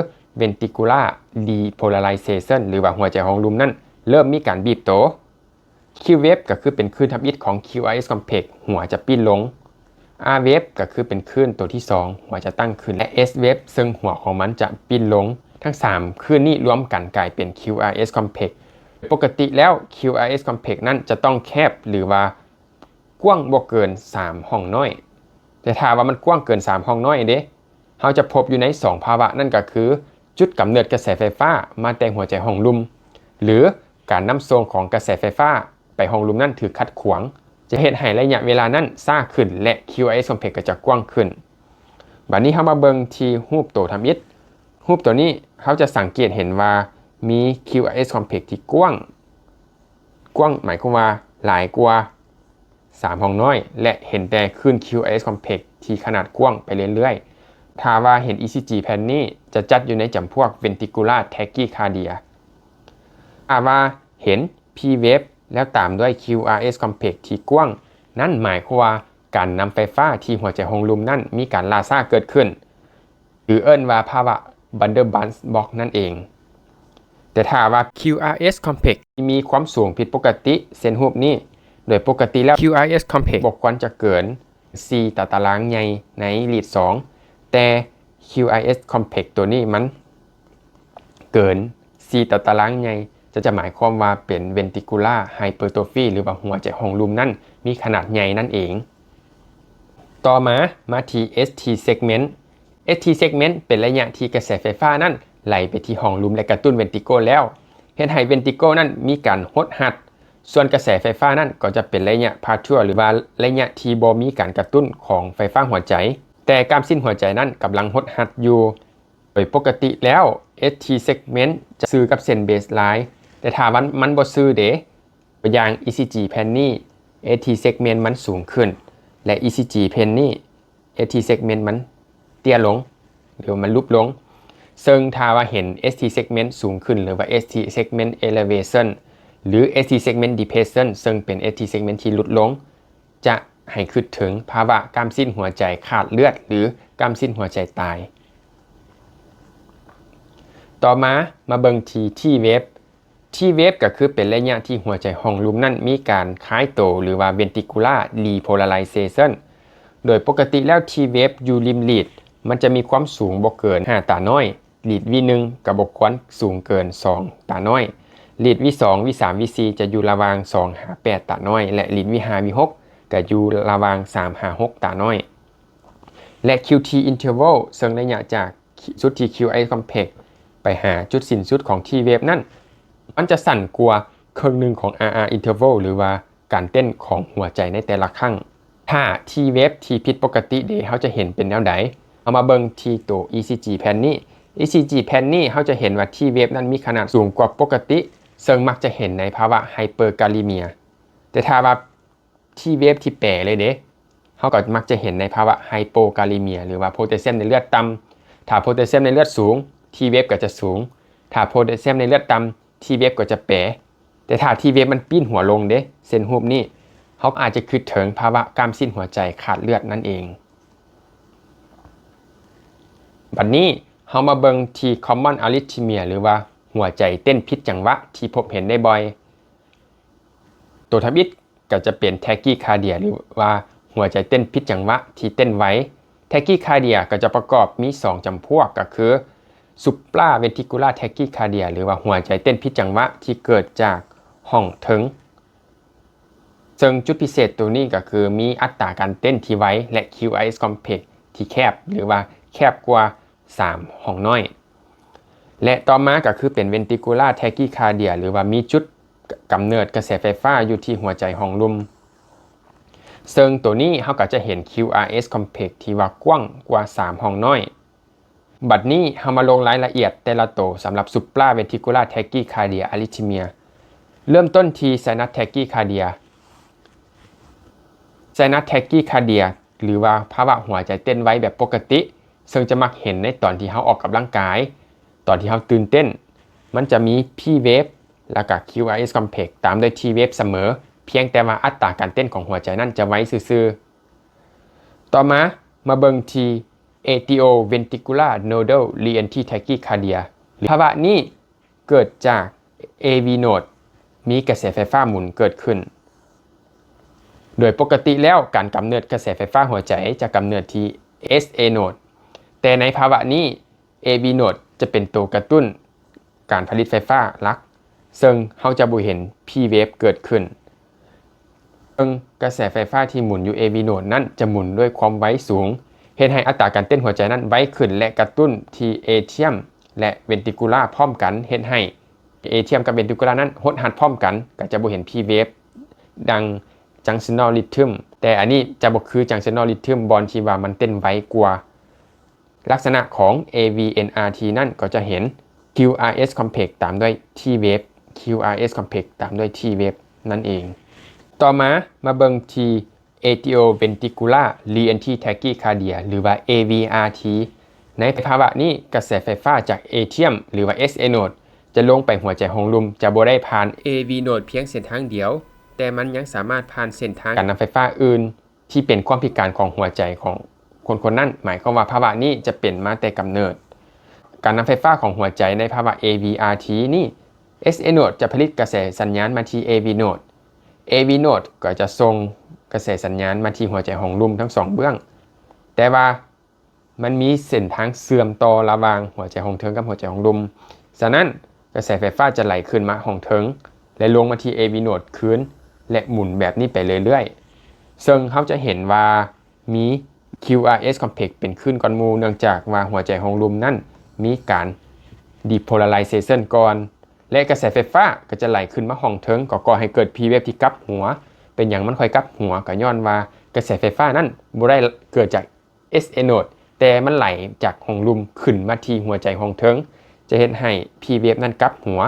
ventricular repolarization ຫຼືວ່າຫົວໃຈຫ້ອງລຸ່ມນັ້ນເລີ່ມມີການບີບໂຕ. Q wave ກໍຄືເປັນຄື້ນທຳອິດຂອງ QRS complex ຫົວຈະປີ້ນລົງ. R wave ກໍຄືເປັນຄື້ນໂຕທີສອງ ຫົວຈະຕັ້ງຂຶ້ນ ແລະ S wave ເຊິ່ງຫົວຂອງມັນຈະປີ້ນລົງ. ທັງສາມຄື້ນນີ້ລວມກັນກາຍເປັນ QRS complex. ປົກກະຕິແລ້ວ QRS complex ນັ້ນຈະຕ້ອງແຄບ ຫຼືວ່າ ກວ້າງບໍ່ເກີນສາມຫ້ອງນ້ອຍ. ແຕ່ຖ້າວ່າມັນກວ້າງເກີນສາມຫ້ອງນ້ອຍເດ, ເຮົາຈະພົບຢູ່ໃນສອງພາວະ, ນັ້ນກໍຄື ຈຸດກຳເນີດກະແສໄຟຟ້າມາແຕ່ຫົວໃຈຫ້ອງລຸ່ມ ຫຼື ການນຳສົ່ງຂອງກະແສໄຟຟ້າໄປຫ້ອງລຸ່ມນັ້ນຖືກຂັດຂວາງ, ຈະເຮັດໃຫ້ໄລຍະເວລານັ້ນຊ້າຂຶ້ນ ແລະ QRS complex ກໍຈະກວ້າງຂຶ້ນ. ບັດນີ້ເຮົາມາເບິ່ງທີ່ຮູບໂຕທຳອິດ. ຮູບໂຕນີ້ເຮົາຈະສັງເກດເຫັນວ່າມີ QRS complex ທີ່ກວ້າງ, ກວ້າງໝາຍຄວາມວ່າຫຼາຍກວ່າ ສາມຫ້ອງນ້ອຍ ແລະ ເຫັນແຕ່ຄື້ນ QRS complex ທີ່ຂະໜາດກວ້າງໄປເລື້ອຍໆ. ຖ້າວ່າເຫັນ ECG ແຜ່ນນີ້ ຈະຈັດຢູ່ໃນຈຳພວກ ventricular tachycardia. ຖ້າວ່າເຫັນ P-wave ແລ້ວຕາມດ້ວຍ QRS complex ທີ່ກວ້າງ, ນັ້ນໝາຍຄວາມວ່າການນຳໄຟຟ້າທີ່ຫົວໃຈຫ້ອງລຸ່ມນັ້ນມີການລ່າຊ້າເກີດຂຶ້ນ ຫຼືເອີ້ນວ່າພາວະ Blunderbuss box ນັ້ນເອງ. ແຕ່ຖ້າວ່າ QRS complex ມີຄວາມສູງຜິດປົກກະຕິ ເຊັ່ນຮູບນີ້, ໂດຍປົກກະຕິແລ້ວ QRS complex ບໍ່ຄວນຈະເກີນສີ່ຕາຕະລາງໃຫຍ່ໃນລີດສອງ, ແຕ່ QRS complex ໂຕນີ້ມັນເກີນສີ່ຕາຕະລາງໃຫຍ່ ຈະ ຈະໝາຍຄວາມວ່າເປັນ ventricular hypertrophy ຫຼືວ່າຫົວໃຈຫ້ອງລຸ່ມນັ້ນມີຂະໜາດໃຫຍ່ນັ້ນເອງ. ຕໍ່ມາ ມາທີ່ ST segment. ST segment ເປັນໄລຍະທີ່ກະແສໄຟຟ້ານັ້ນໄຫຼໄປທີ່ຫ້ອງລຸ່ມ ແລະ ກະຕຸ້ນ ventricle ແລ້ວ ເຮັດໃຫ້ ventricle ນັ້ນມີການຫົດຮັດ, ສ່ວນກະແສໄຟຟ້ານັ້ນກໍຈະເປັນໄລຍະ pulse ຫຼື ວ່າໄລຍະທີ່ບໍ່ມີການກະຕຸ້ນຂອງໄຟຟ້າຫົວໃຈ, ແຕ່ກ້າມຊີ້ນຫົວໃຈນັ້ນກຳລັງຫົດຮັດຢູ່. ໂດຍປົກກະຕິແລ້ວ ST segment ຈະຊື່ກັບເສັ້ນ baseline, ແຕ່ຖ້າມັນ ມັນບໍ່ຊື່ເດ, ຕົວຢ່າງ ECG ແຜ່ນນີ້ ST segment ມັນສູງຂຶ້ນ ແລະ ECG ແຜ່ນນີ້ ST segment ມັນເຕ້ຍລົງ ຫຼືວ່າມັນຫຼຸບລົງ. ເຊິ່ງຖ້າວ່າເຫັນ ST segment ສູງຂຶ້ນ ຫຼືວ່າ ST segment elevation ຫຼື ST segment depression ເຊິ່ງເປັນ ST segment ທີ່ຫຼຸດລົງ ຈະໃຫ້ຄິດເຖິງພາວະກ້າມຊີ້ນຫົວໃຈຂາດເລືອດ ຫຼື ກ້າມຊີ້ນຫົວໃຈຕາຍ. ຕໍ່ມາ ມາເບິ່ງທີ່ T-wave. T-wave ກໍຄືເປັນໄລຍະທີ່ຫົວໃຈຫ້ອງລຸ່ມນັ້ນມີການຄາຍໂຕ ຫຼືວ່າ ventricular depolarization. ໂດຍປົກກະຕິແລ້ວ T-wave ຢູ່ລິມລີດ ມັນຈະມີຄວາມສູງບໍ່ເກີນຫ້າຕານ້ອຍ, ລີດ V ໜຶ່ງ ກໍບໍ່ຄວນສູງເກີນສອງຕານ້ອຍ, ລີດ V ສອງ V ສາມ V ສີ່ ຈະຢູ່ລະຫວ່າງສອງຫາແປດຕານ້ອຍ ແລະ ລີດ V ຫ້າ V ຫົກ ກໍຢູ່ລະຫວ່າງສາມຫາຫົກຕານ້ອຍ ແລະ QT interval ເຊິ່ງໄລຍະຈາກ ຈຸດທີ່ QRS complex ໄປຫາຈຸດສິ້ນສຸດຂອງ T-wave ນັ້ນ ມັນຈະສັ້ນກວ່າເຄິ່ງໜຶ່ງຂອງ RR interval ຫຼືວ່າການເຕັ້ນຂອງຫົວໃຈໃນແຕ່ລະຄັ້ງ. ຖ້າ T-wave ທີ່ຜິດປົກກະຕິເດ ເຮົາຈະເຫັນເປັນແນວໃດ? ເຮົາມາເບິ່ງທີ່ໂຕ ECG ແຜ່ນນີ້. ECG ແຜ່ນນີ້ ເຮົາຈະເຫັນວ່າ T-wave ນັ້ນມີຂະໜາດສູງກວ່າປົກກະຕິ, ເຊິ່ງມັກຈະເຫັນໃນພາວະ hyperkalemia. ແຕ່ຖ້າວ່າ T-wave ທີ່ແປເລີຍເດ້ ເຮົາກໍມັກຈະເຫັນໃນພາວະ hypokalemia ຫຼືວ່າໂພແທສຊຽມໃນເລືອດຕ່ຳ. ຖ້າໂພແທສຊຽມໃນເລືອດສູງ T-wave ກໍຈະສູງ, ຖ້າໂພແທສຊຽມໃນເລືອດຕ່ຳ T-wave ກໍຈະແປ. ແຕ່ຖ້າ T-wave ມັນປີ້ນຫົວລົງເດ້ ເຊັ່ນຮູບນີ້ ເຮົາກໍອາດຈະຄິດເຖິງພາວະກ້າມຊີ້ນຫົວໃຈຂາດເລືອດນັ້ນເອງ. ບັດນີ້ເຮົາມາເບິ່ງທີ່ common arrhythmia ຫຼືວ່າຫົວໃຈເຕັ້ນຜິດຈັງຫວະທີ່ພົບເຫັນໄດ້ບ່ອຍ. ໂຕທຳອິດ ກໍຈະເປັນ tachycardia ຫຼືວ່າຫົວໃຈເຕັ້ນຜິດຈັງຫວະທີ່ເຕັ້ນໄວ. Tachycardia ກໍຈະປະກອບມີສອງຈຳພວກ ກໍຄື supraventricular tachycardia ຫຼືວ່າຫົວໃຈເຕັ້ນຜິດຈັງຫວະທີ່ເກີດຈາກຫ້ອງເທິງ, ເຊິ່ງຈຸດພິເສດໂຕນີ້ກໍຄືມີອັດຕາການເຕັ້ນທີ່ໄວ ແລະ QRS complex ທີ່ແຄບ ຫຼືວ່າແຄບກວ່າ ສາມຫ້ອງນ້ອຍ ແລະ ຕໍ່ມາກໍຄືເປັນ ventricular tachycardia ຫຼືວ່າມີຈຸດກຳເນີດກະແສໄຟຟ້າຢູ່ທີ່ຫົວໃຈຫ້ອງລຸ່ມ, ເຊິ່ງໂຕນີ້ເຮົາກໍຈະເຫັນ QRS complex ທີ່ວ່າກວ້າງກວ່າສາມຫ້ອງນ້ອຍ. ບັດນີ້ເຮົາມາລົງລາຍລະອຽດແຕ່ລະໂຕສຳລັບ supraventricular tachycardia arrhythmia. ເລີ່ມຕົ້ນທີ່ sinus tachycardia. Sinus tachycardia ຫຼືວ່າພາວະຫົວໃຈເຕັ້ນໄວແບບປົກກະຕິ ເຊິ່ງຈະມັກເຫັນໃນຕອນທີ່ເຮົາອອກກຳລັງກາຍ, ຕອນທີ່ເຮົາຕື່ນເຕັ້ນ, ມັນຈະມີ P-wave ແລ້ວກະ QRS complex ຕາມດ້ວຍ T-wave ສະເໝີ, ພຽງແຕ່ວ່າອັດຕາການເຕັ້ນຂອງຫົວໃຈນັ້ນຈະໄວຊື່ໆ. ຕໍ່ມາ, ມາເບິ່ງທີ່ atrioventricular nodal reentry tachycardia. ພາວະນີ້ເກີດຈາກ AV node ມີກະແສໄຟຟ້າໝູນເກີດຂຶ້ນ. ໂດຍປົກກະຕິແລ້ວ ການກຳເນີດກະແສໄຟຟ້າຫົວໃຈຈະກຳເນີດທີ່ SA node, ແຕ່ໃນພາວະນີ້ AV node ຈະເປັນໂຕກະຕຸ້ນການຜະລິດໄຟຟ້າຫຼັກ, ເຊິ່ງເຮົາຈະບໍ່ເຫັນ P-wave ເກີດຂຶ້ນ. ເຊິ່ງກະແສໄຟຟ້າທີ່ໝູນຢູ່ AV node ນັ້ນຈະໝູນດ້ວຍຄວາມໄວສູງ, ເຮັດໃຫ້ອັດຕາການເຕັ້ນຫົວໃຈນັ້ນໄວຂຶ້ນ ແລະ ກະຕຸ້ນທີ່ atrium ແລະ ventricular ພ້ອມກັນ, ເຮັດໃຫ້ atrium ກັບ ventricular ນັ້ນຫົດຮັດພ້ອມກັນ, ກໍຈະບໍ່ເຫັນ P-wave ດັ່ງ junctional rhythm, ແຕ່ອັນນີ້ຈະບໍ່ຄື junctional rhythm ບ່ອນທີ່ວ່າມັນເຕັ້ນໄວກວ່າ. ລັກສະນະຂອງ AVNRT ນັ້ນກໍຈະເຫັນ QRS complex ຕາມດ້ວຍ T-wave, QRS complex ຕາມດ້ວຍ T-wave ນັ້ນເອງ. ຕໍ່ມາ, ມາເບິ່ງທີ່ atrioventricular reentry tachycardia ຫຼືວ່າ AVRT. ໃນພາວະນີ້, ກະແສໄຟຟ້າຈາກ atrium ຫຼືວ່າ SA node ຈະລົງໄປຫົວໃຈຫ້ອງລຸ່ມ ຈະບໍ່ໄດ້ຜ່ານ AV node ພຽງເສັ້ນທາງດຽວ, ແຕ່ມັນຍັງສາມາດຜ່ານເສັ້ນທາງການນຳໄຟຟ້າອື່ນ ທີ່ເປັນຄວາມພິການຂອງຫົວໃຈຂອງຄົນໆນັ້ນ, ໝາຍຄວາມວ່າພາວະນີ້ຈະເປັນມາແຕ່ກຳເນີດ. ການນຳໄຟຟ້າຂອງຫົວໃຈໃນພາວະ AVRT ນີ້ SA node ຈະຜະລິດກະແສສັນຍານມາທີ່ AV node, AV node ກໍຈະສົ່ງກະແສສັນຍານມາທີ່ຫົວໃຈຫ້ອງລຸ່ມທັງສອງເບື້ອງ, ແຕ່ວ່າ ມັນມີເສັ້ນທາງເຊື່ອມຕໍ່ລະຫວ່າງຫົວໃຈຫ້ອງເທິງກັບຫົວໃຈຫ້ອງລຸ່ມ. ສະນັ້ນ, ກະແສໄຟຟ້າຈະໄຫຼຂຶ້ນມາຫ້ອງເທິງ ແລະ ລົງມາທີ່ AV node ຄືນ ແລະ ໝູນແບບນີ້ໄປເລື້ອຍໆ. ເຊິ່ງເຮົາຈະເຫັນວ່າມີ QRS complex ເປັນຄື້ນກ່ອນໝູ່ ເນື່ອງຈາກວ່າຫົວໃຈຫ້ອງລຸ່ມນັ້ນມີການ depolarization ກ່ອນ ແລະ ກະແສໄຟຟ້າກໍຈະໄຫຼຂຶ້ນມາຫ້ອງເທິງ ກໍກໍ່ໃຫ້ເກີດ P wave ທີ່ກັບຫົວ. ເປັນຫຍັງມັນຄ່ອຍກັບຫົວ? ກໍຍ້ອນວ່າກະແສໄຟຟ້ານັ້ນບໍ່ໄດ້ເກີດຈາກ SA node ແຕ່ມັນໄຫຼຈາກຫ້ອງລຸ່ມຂຶ້ນມາທີ່ຫົວໃຈຫ້ອງເທິງ ຈະເຮັດໃຫ້ P wave ນັ້ນກັບຫົວ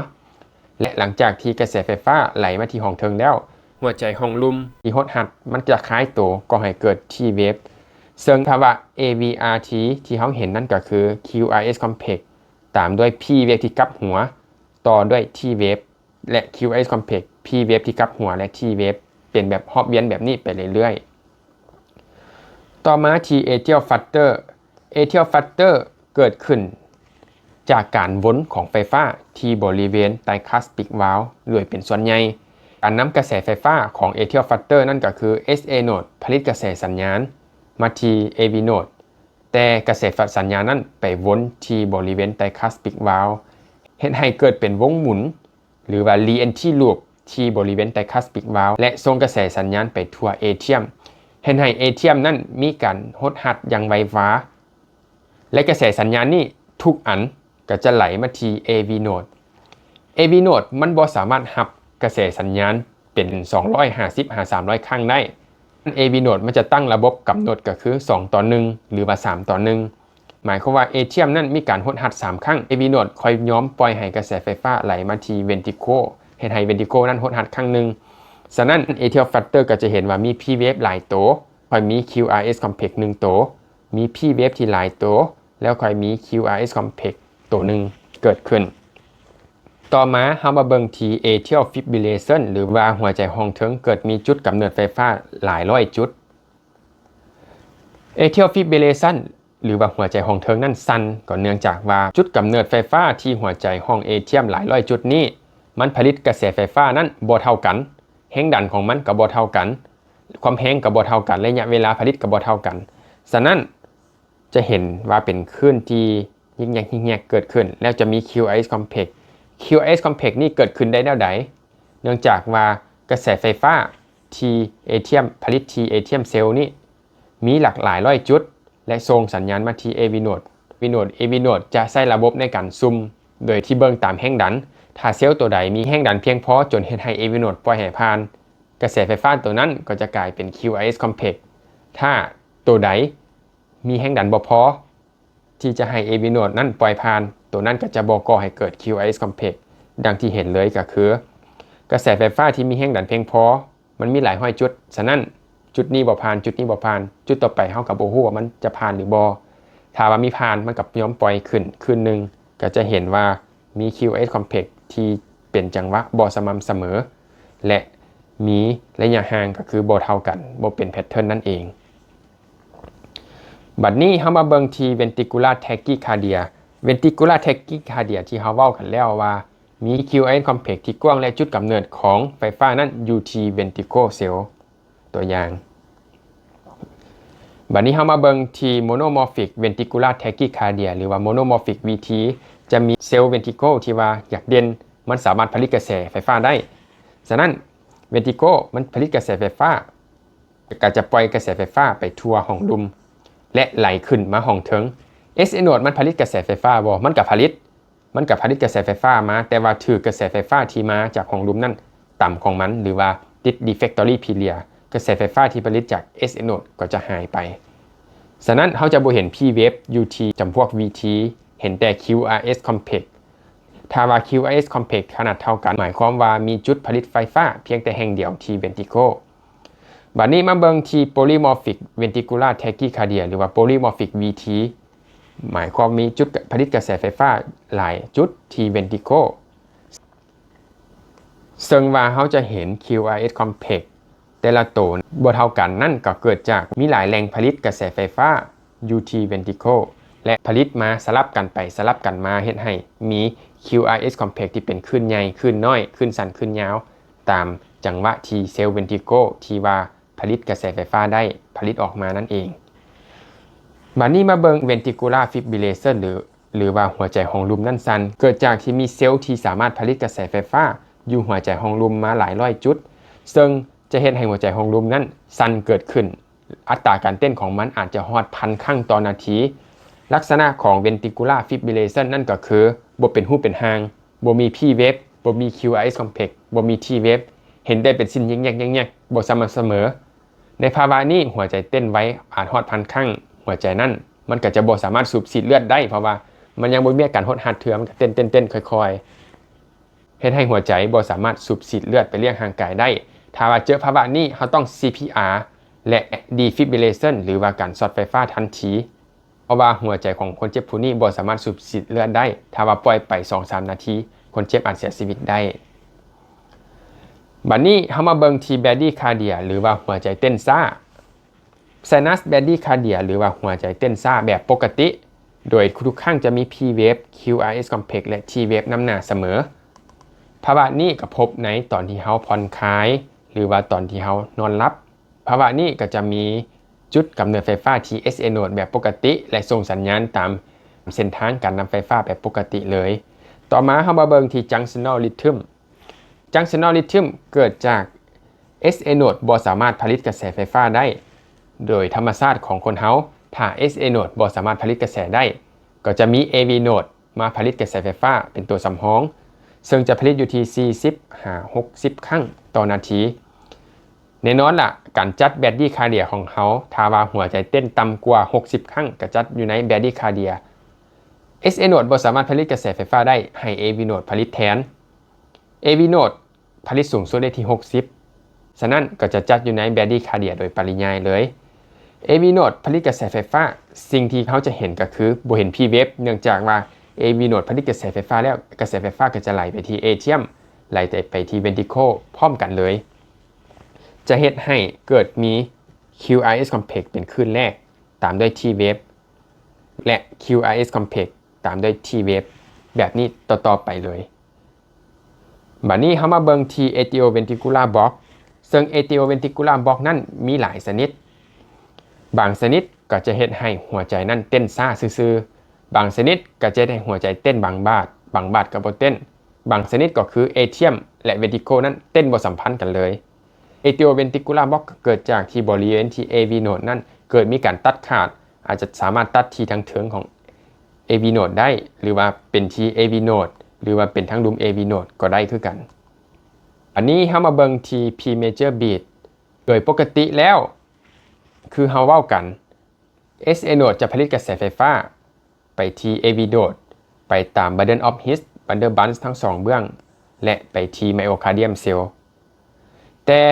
ແລະ ຫຼັງຈາກທີ່ກະແສໄຟຟ້າໄຫຼມາທີ່ຫ້ອງເທິງແລ້ວ, ຫົວໃຈຫ້ອງລຸ່ມທີ່ຫົດຮັດມັນຈະຄາຍໂຕ ກໍ່ໃຫ້ເກີດ T wave. ເຊິ່ງພາວະ AVRT ທີ່ເຮົາເຫັນນັ້ນກໍຄື QRS complex ຕາມດ້ວຍ P wave ທີ່ກັບຫົວ ຕໍ່ດ້ວຍ T wave ແລະ QRS complex, P wave ທີ່ກັບຫົວ ແລະ T wave ເປັນແບບຮອບວຽນແບບນີ້ໄປເລື້ອຍໆ. ຕໍ່ມາທີ່ atrial flutter. Atrial flutter ເກີດຂຶ້ນຈາກການວົນຂອງໄຟຟ້າທີ່ບໍລິເວນ tricuspid valve ໂດຍເປັນສ່ວນໃຫຍ່. ການນຳກະແສໄຟຟ້າຂອງ atrial flutter ນັ້ນກໍຄື SA node ຜະລິດກະແສສັນຍານມາທີ່ AV node, ແຕ່ກະແສສັນຍານນັ້ນໄປວົນທີ່ບໍລິເວນ tricuspid valve ເຮັດໃຫ້ເກີດເປັນວົງໝູນ ຫຼືວ່າ re-entry loop ທີ່ບໍລິເວນ tricuspid valve ແລະ ສົ່ງກະແສສັນຍານໄປທົ່ວ atrium ເຮັດໃຫ້ atrium ນັ້ນມີການຫົດຮັດຢ່າງໄວວາ ແລະ ກະແສສັນຍານນີ້ທຸກອັນກໍຈະໄຫຼມາທີ່ AV node. AV node ມັນບໍ່ສາມາດຮັບກະແສສັນຍານເປັນສອງຮ້ອຍຫ້າສິບຫາສາມຮ້ອຍຄັ້ງໄດ້. AV node ມັນຈະຕັ້ງລະບົບກຳນົດກໍຄືສອງຕໍ່ໜຶ່ງ ຫຼືວ່າສາມຕໍ່ໜຶ່ງ. ໝາຍຄວາມວ່າ atrium ນັ້ນມີການຫົດຮັດສາມຄັ້ງ, AV node ຄ່ອຍຍອມປ່ອຍໃຫ້ກະແສໄຟຟ້າໄຫຼມາທີ່ ventricle ເຮັດໃຫ້ ventricle ນັ້ນຫົດຮັດຄັ້ງໜຶ່ງ. ສະນັ້ນ atrial flutter ກໍຈະເຫັນວ່າມີ P wave ຫຼາຍໂຕ, ຄ່ອຍມີ QRS complex ໜຶ່ງໂຕ, ມີ P wave ທີ່ຫຼາຍໂຕ, ແລ້ວຄ່ອຍມີ QRS complex ໂຕໜຶ່ງເກີດຂຶ້ນ. ຕໍ່ມາເຮົາມາເບິ່ງທີ່ atrial fibrillation ຫຼືວ່າຫົວໃຈຫ້ອງເທິງເກີດມີຈຸດກຳເນີດໄຟຟ້າຫຼາຍຮ້ອຍຈຸດ. Atrial fibrillation ຫຼືວ່າຫົວໃຈຫ້ອງເທິງນັ້ນສັ່ນ ກໍເນື່ອງຈາກວ່າຈຸດກຳເນີດໄຟຟ້າທີ່ຫົວໃຈຫ້ອງ atrium ຫຼາຍຮ້ອຍຈຸດນີ້ ມັນຜະລິດກະແສໄຟຟ້ານັ້ນບໍ່ເທົ່າກັນ, ແຮງດັນຂອງມັນກໍບໍ່ເທົ່າກັນ, ຄວາມແຮງກໍບໍ່ເທົ່າກັນ, ໄລຍະເວລາຜະລິດກໍບໍ່ເທົ່າກັນ. ສະນັ້ນ ຈະເຫັນວ່າເປັນຄື້ນທີ່ຍິກແຍກໆເກີດຂຶ້ນ ແລ້ວຈະມີ QRS complex. QRS complex ນີ້ເກີດຂຶ້ນໄດ້ແນວໃດ? ເນື່ອງຈາກວ່າກະແສໄຟຟ້າທີ່ atrium ຜະລິດທີ່ atrium cell ນີ້ມີຫຼາກຫຼາຍຮ້ອຍຈຸດ ແລະ ສົ່ງສັນຍານມາທີ່ AV node. AV node AV node ຈະໃຊ້ລະບົບໃນການຊຸ່ມ ໂດຍທີ່ເບິ່ງຕາມແຮງດັນ. ຖ້າເຊວໂຕໃດມີແຮງດັນພຽງພໍຈົນເຮັດໃຫ້ AV node ປ່ອຍໃຫ້ຜ່ານ, ກະແສໄຟຟ້າໂຕນັ້ນກໍຈະກາຍເປັນ QRS complex. ຖ້າໂຕໃດມີແຮງດັນບໍ່ພໍ ທີ່ຈະໃຫ້ AV node ນັ້ນປ່ອຍຜ່ານ, ໂຕນັ້ນກໍຈະບໍ່ກໍ່ໃຫ້ເກີດ QRS complex. ດັ່ງທີ່ເຫັນເລີຍກໍຄື ກະແສໄຟຟ້າທີ່ມີແຮງດັນພຽງພໍ ມັນມີຫຼາຍຮ້ອຍຈຸດ, ສະນັ້ນ ຈຸດນີ້ບໍ່ຜ່ານ, ຈຸດນີ້ບໍ່ຜ່ານ, ຈຸດຕໍ່ໄປເຮົາກໍບໍ່ຮູ້ວ່າມັນຈະຜ່ານຫຼືບໍ່. ຖ້າວ່າມີຜ່ານ, ມັນກໍຍອມປ່ອຍຂຶ້ນຄືນໜຶ່ງ, ກໍຈະເຫັນວ່າມີ QRS complex ທີ່ເປັນຈັງຫວະບໍ່ສະໝ່ຳສະເໝີ ແລະ ມີໄລຍະຫ່າງກໍຄືບໍ່ເທົ່າກັນ, ບໍ່ເປັນ pattern ນັ້ນເອງ. ບັດນີ້ເຮົາມາເບິ່ງທີ່ ventricular tachycardia. Ventricular tachycardia ທີ່ເຮົາເວົ້າກັນແລ້ວວ່າມີ QRS complex ທີ່ກວ້າງ ແລະ ຈຸດກຳເນີດຂອງໄຟຟ້ານັ້ນຢູ່ທີ່ ventricle cell ຕົວຢ່າງ. ບັດນີ້ເຮົາມາເບິ່ງທີ່ monomorphic ventricular tachycardia ຫຼືວ່າ monomorphic VT. ຈະມີເຊວ ventricle ທີ່ວ່າຢາກເດັ່ນ, ມັນສາມາດຜະລິດກະແສໄຟຟ້າໄດ້. ສະນັ້ນ ventricle ມັນຜະລິດກະແສໄຟຟ້າ, ກໍຈະປ່ອຍກະແສໄຟຟ້າໄປທົ່ວຫ້ອງລຸ່ມ ແລະ ໄຫຼຂຶ້ນມາຫ້ອງເທິງ. SA node ມັນຜະລິດກະແສໄຟຟ້າບໍ່? ມັນກໍຜະລິດ, ມັນກໍຜະລິດກະແສໄຟຟ້າມາ, ແຕ່ວ່າຖືກກະແສໄຟຟ້າທີ່ມາຈາກຫ້ອງລຸ່ມນັ້ນຕຳຂອງມັນ ຫຼືວ່າຕິດ refractory period, ກະແສໄຟຟ້າທີ່ຜະລິດຈາກ SA node ກໍຈະຫາຍໄປ. ສະນັ້ນ ເຮົາຈະບໍ່ເຫັນ P wave ຢູ່ທີ່ຈຳພວກ VT, ເຫັນແຕ່ QRS complex. ຖ້າວ່າ QRS complex ຂະໜາດເທົ່າກັນ, ໝາຍຄວາມວ່າມີຈຸດຜະລິດໄຟຟ້າພຽງແຕ່ແຫ່ງດຽວທີ່ ventricle. ບັດນີ້ມາເບິ່ງທີ່ polymorphic ventricular tachycardia ຫຼືວ່າ polymorphic VT, ໝາຍຄວາມມີຈຸດຜະລິດກະແສໄຟຟ້າຫຼາຍຈຸດທີ່ ventricle. ເຊິ່ງວ່າເຮົາຈະເຫັນ QRS complex ແຕ່ລະໂຕບໍ່ເທົ່າກັນນັ້ນ ກໍເກີດຈາກມີຫຼາຍແຫຼ່ງຜະລິດກະແສໄຟຟ້າຢູ່ທີ່ ventricle ແລະ ຜະລິດມາສະຫຼັບກັນໄປສະຫຼັບກັນມາ ເຮັດໃຫ້ມີ QRS complex ທີ່ເປັນຄື້ນໃຫຍ່, ຄື້ນນ້ອຍ, ຄື້ນສັ້ນ, ຄື້ນຍາວ ຕາມຈັງຫວະທີ່ເຊວ ventricle ທີ່ວ່າຜະລິດກະແສໄຟຟ້າໄດ້ ຜະລິດອອກມານັ້ນເອງ. ບາດນີ້ມາເບິ່ງ ventricular fibrillation ຫຼື ຫຼືວ່າຫົວໃຈຮອງລຸ່ມນັ້ນສັ່ນ ເກີດຈາກທີ່ມີເຊວທີ່ສາມາດຜະລິດກະແສໄຟຟ້າຢູ່ຫົວໃຈຮອງລຸ່ມມາຫຼາຍຮ້ອຍຈຸດ ເຊິ່ງຈະເຮັດໃຫ້ຫົວໃຈຮອງລຸ່ມນັ້ນສັ່ນເກີດຂຶ້ນ. ອັດຕາການເຕັ້ນຂອງມັນອາດຈະຮອດພັນຄັ້ງຕໍ່ນາທີ. ລັກສະນະຂອງ ventricular fibrillation ນັ້ນກໍຄື ບໍ່ເປັນຮູບເປັນຮ່າງ, ບໍ່ມີ P wave, ບໍ່ມີ QRS complex, ບໍ່ມີ T wave, ເຫັນແຕ່ເປັນເສັ້ນແຍກໆ ບໍ່ສະໝ່ຳສະເໝີ. ໃນພາວະນີ້ ຫົວໃຈເຕັ້ນໄວ ອາດຮອດພັນຄັ້ງ. ຫົວໃຈນັ້ນ ມັນກໍຈະບໍ່ສາມາດສູບສີດເລືອດໄດ້ ເພາະວ່າມັນຍັງບໍ່ມີອາການຫົດຮັດເທື່ອ, ມັນກໍເຕັ້ນໆໆ ຄ່ອຍໆ ເຮັດໃຫ້ຫົວໃຈບໍ່ສາມາດສູບສີດເລືອດໄປລ້ຽງຮ່າງກາຍໄດ້. ຖ້າວ່າເຈີພາວະນີ້ ເຮົາຕ້ອງ CPR ແລະ defibrillation ຫຼືວ່າການຊັອດໄຟຟ້າທັນທີ ເພາະວ່າຫົວໃຈຂອງຄົນເຈັບຜູ້ນີ້ບໍ່ສາມາດສູບສີດເລືອດໄດ້. ຖ້າວ່າປ່ອຍໄປສອງສາມນາທີ ຄົນເຈັບອາດເສຍຊີວິດໄດ້. ບັດນີ້ເຮົາມາເບິ່ງທີ່ bradycardia ຫຼືວ່າຫົວໃຈເຕັ້ນຊ້າ. Sinus bradycardia ຫຼືວ່າຫົວໃຈເຕັ້ນຊ້າແບບປົກກະຕິ ໂດຍທຸກໆຄັ້ງຈະມີ P wave, QRS complex ແລະ T wave ນຳໜ້າສະເໝີ. ພາວະນີ້ກໍພົບໃນຕອນທີ່ເຮົາຜ່ອນຄາຍ ຫຼືວ່າຕອນທີ່ເຮົານອນຫຼັບ. ພາວະນີ້ກໍຈະມີຈຸດກຳເນີດໄຟຟ້າທີ່ SA node ແບບປົກກະຕິ ແລະ ສົ່ງສັນຍານຕາມເສັ້ນທາງການນຳໄຟຟ້າແບບປົກກະຕິເລີຍ. ຕໍ່ມາເຮົາມາເບິ່ງທີ່ junctional rhythm. Junctional rhythm ເກີດຈາກ SA node ບໍ່ສາມາດຜະລິດກະແສໄຟຟ້າໄດ້ໂດຍທຳມະຊາດຂອງຄົນເຮົາ. ຖ້າ SA node ບໍ່ສາມາດຜະລິດກະແສໄດ້ ກໍຈະມີ AV node ມາຜະລິດກະແສໄຟຟ້າເປັນຕົວສຳຮອງ ເຊິ່ງຈະຜະລິດຢູ່ທີ່ສີ່ສິບຫາຫົກສິບຄັ້ງຕໍ່ນາທີ. ແນ່ນອນລະ ການຈັດ bradycardia ຂອງເຮົາ ຖ້າວ່າຫົວໃຈເຕັ້ນຕ່ຳກວ່າຫົກສິບຄັ້ງ ກະຈັດຢູ່ໃນ bradycardia. SA node ບໍ່ສາມາດຜະລິດກະແສໄຟຟ້າໄດ້ ໃຫ້ AV node ຜະລິດແທນ. AV node ຜະລິດສູງສຸດໄດ້ທີ່ຫົກສິບ ສະນັ້ນກໍຈະຈັດຢູ່ໃນ bradycardia ໂດຍປະລິຍາຍເລີຍ. AV node ຜະລິດກະແສໄຟຟ້າ, ສິ່ງທີ່ເຮົາຈະເຫັນກໍຄືບໍ່ເຫັນ P wave ເນື່ອງຈາກວ່າ AV node ຜະລິດກະແສໄຟຟ້າແລ້ວ, ກະແສໄຟຟ້າກໍຈະໄຫຼໄປທີ່ atrium ໄຫຼໄປທີ່ ventricle ພ້ອມກັນເລີຍ. ຈະເຮັດໃຫ້ເກີດມີ QRS complex ເປັນຄື້ນແລກ, ຕາມດ້ວຍ T wave ແລະ QRS complex ຕາມດ້ວຍ T wave ແບບນີ້ຕໍ່ໆໄປເລີຍ. ບາດນີ້ເຮົາມາເບິ່ງທີ່ atrioventricular block ເຊິ່ງ atrioventricular block ນັ້ນມີຫຼາຍຊະນິດ. ບາງຊະນິດກໍຈະເຮັດໃຫ້ຫົວໃຈນັ້ນເຕັ້ນຊ້າຊື່ໆ, ບາງຊະນິດກໍຈະເຮັດໃຫ້ຫົວໃຈເຕັ້ນບາງບາດ, ບາງບາດກໍບໍ່ເຕັ້ນ. ບາງຊະນິດກໍຄື atrium ແລະ ventricle ນັ້ນເຕັ້ນບໍ່ສຳພັນກັນເລີຍ. atrioventricular block ເກີດຈາກທີ່ບໍລິເວນທີ່ AV node ນັ້ນເກີດມີການຕັດຂາດ, ອາດຈະສາມາດຕັດທີ່ທາງເທິງຂອງ AV node ໄດ້ ຫຼືວ່າເປັນທີ່ AV node ຫຼືວ່າເປັນທາງລຸ່ມ AV node ກໍໄດ້ຄືກັນ. ອັນນີ້ເຮົາມາເບິ່ງທີ່ P major beat. ໂດຍປົກກະຕິແລ້ວ ຄືເຮົາເວົ້າກັນ SA node ຈະຜະລິດກະແສໄຟຟ້າໄປທີ່ AV node ໄປຕາມ bundle of His, bundle branch ທັງສອງເບື້ອງ ແລະ ໄປທີ່ myocardium cell. ແຕ່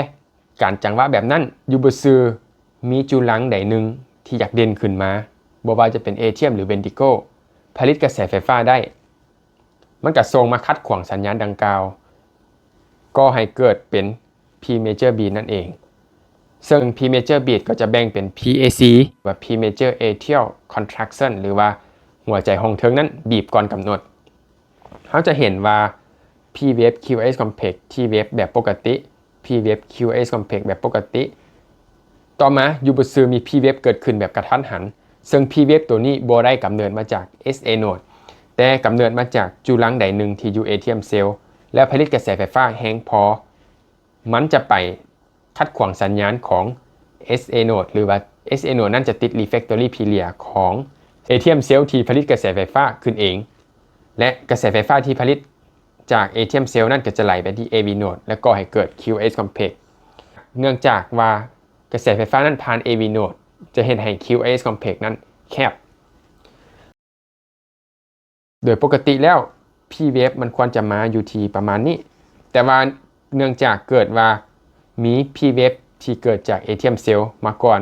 ການຈັງຫວະແບບນັ້ນ ຢູ່ບໍ່ຊື່ມີຈຸລັງໃດໜຶ່ງທີ່ຢາກເດັ່ນຂຶ້ນມາ, ບໍ່ວ່າຈະເປັນ atrium ຫຼື ventricle ຜະລິດກະແສໄຟຟ້າໄດ້, ມັນກະສົ່ງມາຂັດຂວາງສັນຍານດັ່ງກ່າວ, ກໍ່ໃຫ້ເກີດເປັນ P major beat ນັ້ນເອງ. ເຊິ່ງ P major beat ກໍຈະແບ່ງເປັນ PAC ວ່າ P major atrial contraction ຫຼືວ່າຫົວໃຈຫ້ອງເທິງນັ້ນບີບກ່ອນກຳນົດ. ເຮົາຈະເຫັນວ່າ P wave QRS complex, T wave ແບບປົກກະຕິ, P wave QRS complex ແບບປົກກະຕິ. ຕໍ່ມາ ຢູ່ບໍ່ຊື່ມີ P wave ເກີດຂຶ້ນແບບກະທັນຫັນ, ເຊິ່ງ P wave ໂຕນີ້ບໍ່ໄດ້ກຳເນີດມາຈາກ SA node ແຕ່ກຳເນີດມາຈາກຈຸລັງໃດໜຶ່ງທີ່ຢູ່ atrium cell ແລ້ວຜະລິດກະແສໄຟຟ້າແຮງພໍ ມັນຈະໄປຂັດຂວາງສັນຍານຂອງ SA node ຫຼືວ່າ SA node ນັ້ນຈະຕິດ refractory period ຂອງ atrium cell ທີ່ຜະລິດກະແສໄຟຟ້າຂຶ້ນເອງ ແລະ ກະແສໄຟຟ້າທີ່ຜະລິດຈາກ atrium cell ນັ້ນກໍຈະໄຫຼໄປທີ່ AV node ແລະ ກໍ່ໃຫ້ເກີດ QRS complex. ເນື່ອງຈາກວ່າກະແສໄຟຟ້ານັ້ນຜ່ານ AV node ຈະເຮັດໃຫ້ QRS complex ນັ້ນແຄບ. ໂດຍປົກກະຕິແລ້ວ P wave ມັນຄວນຈະມາຢູ່ທີ່ປະມານນີ້, ແຕ່ວ່າເນື່ອງຈາກເກີດວ່າມີ P wave ທີ່ເກີດຈາກ atrium cell ມາກ່ອນ,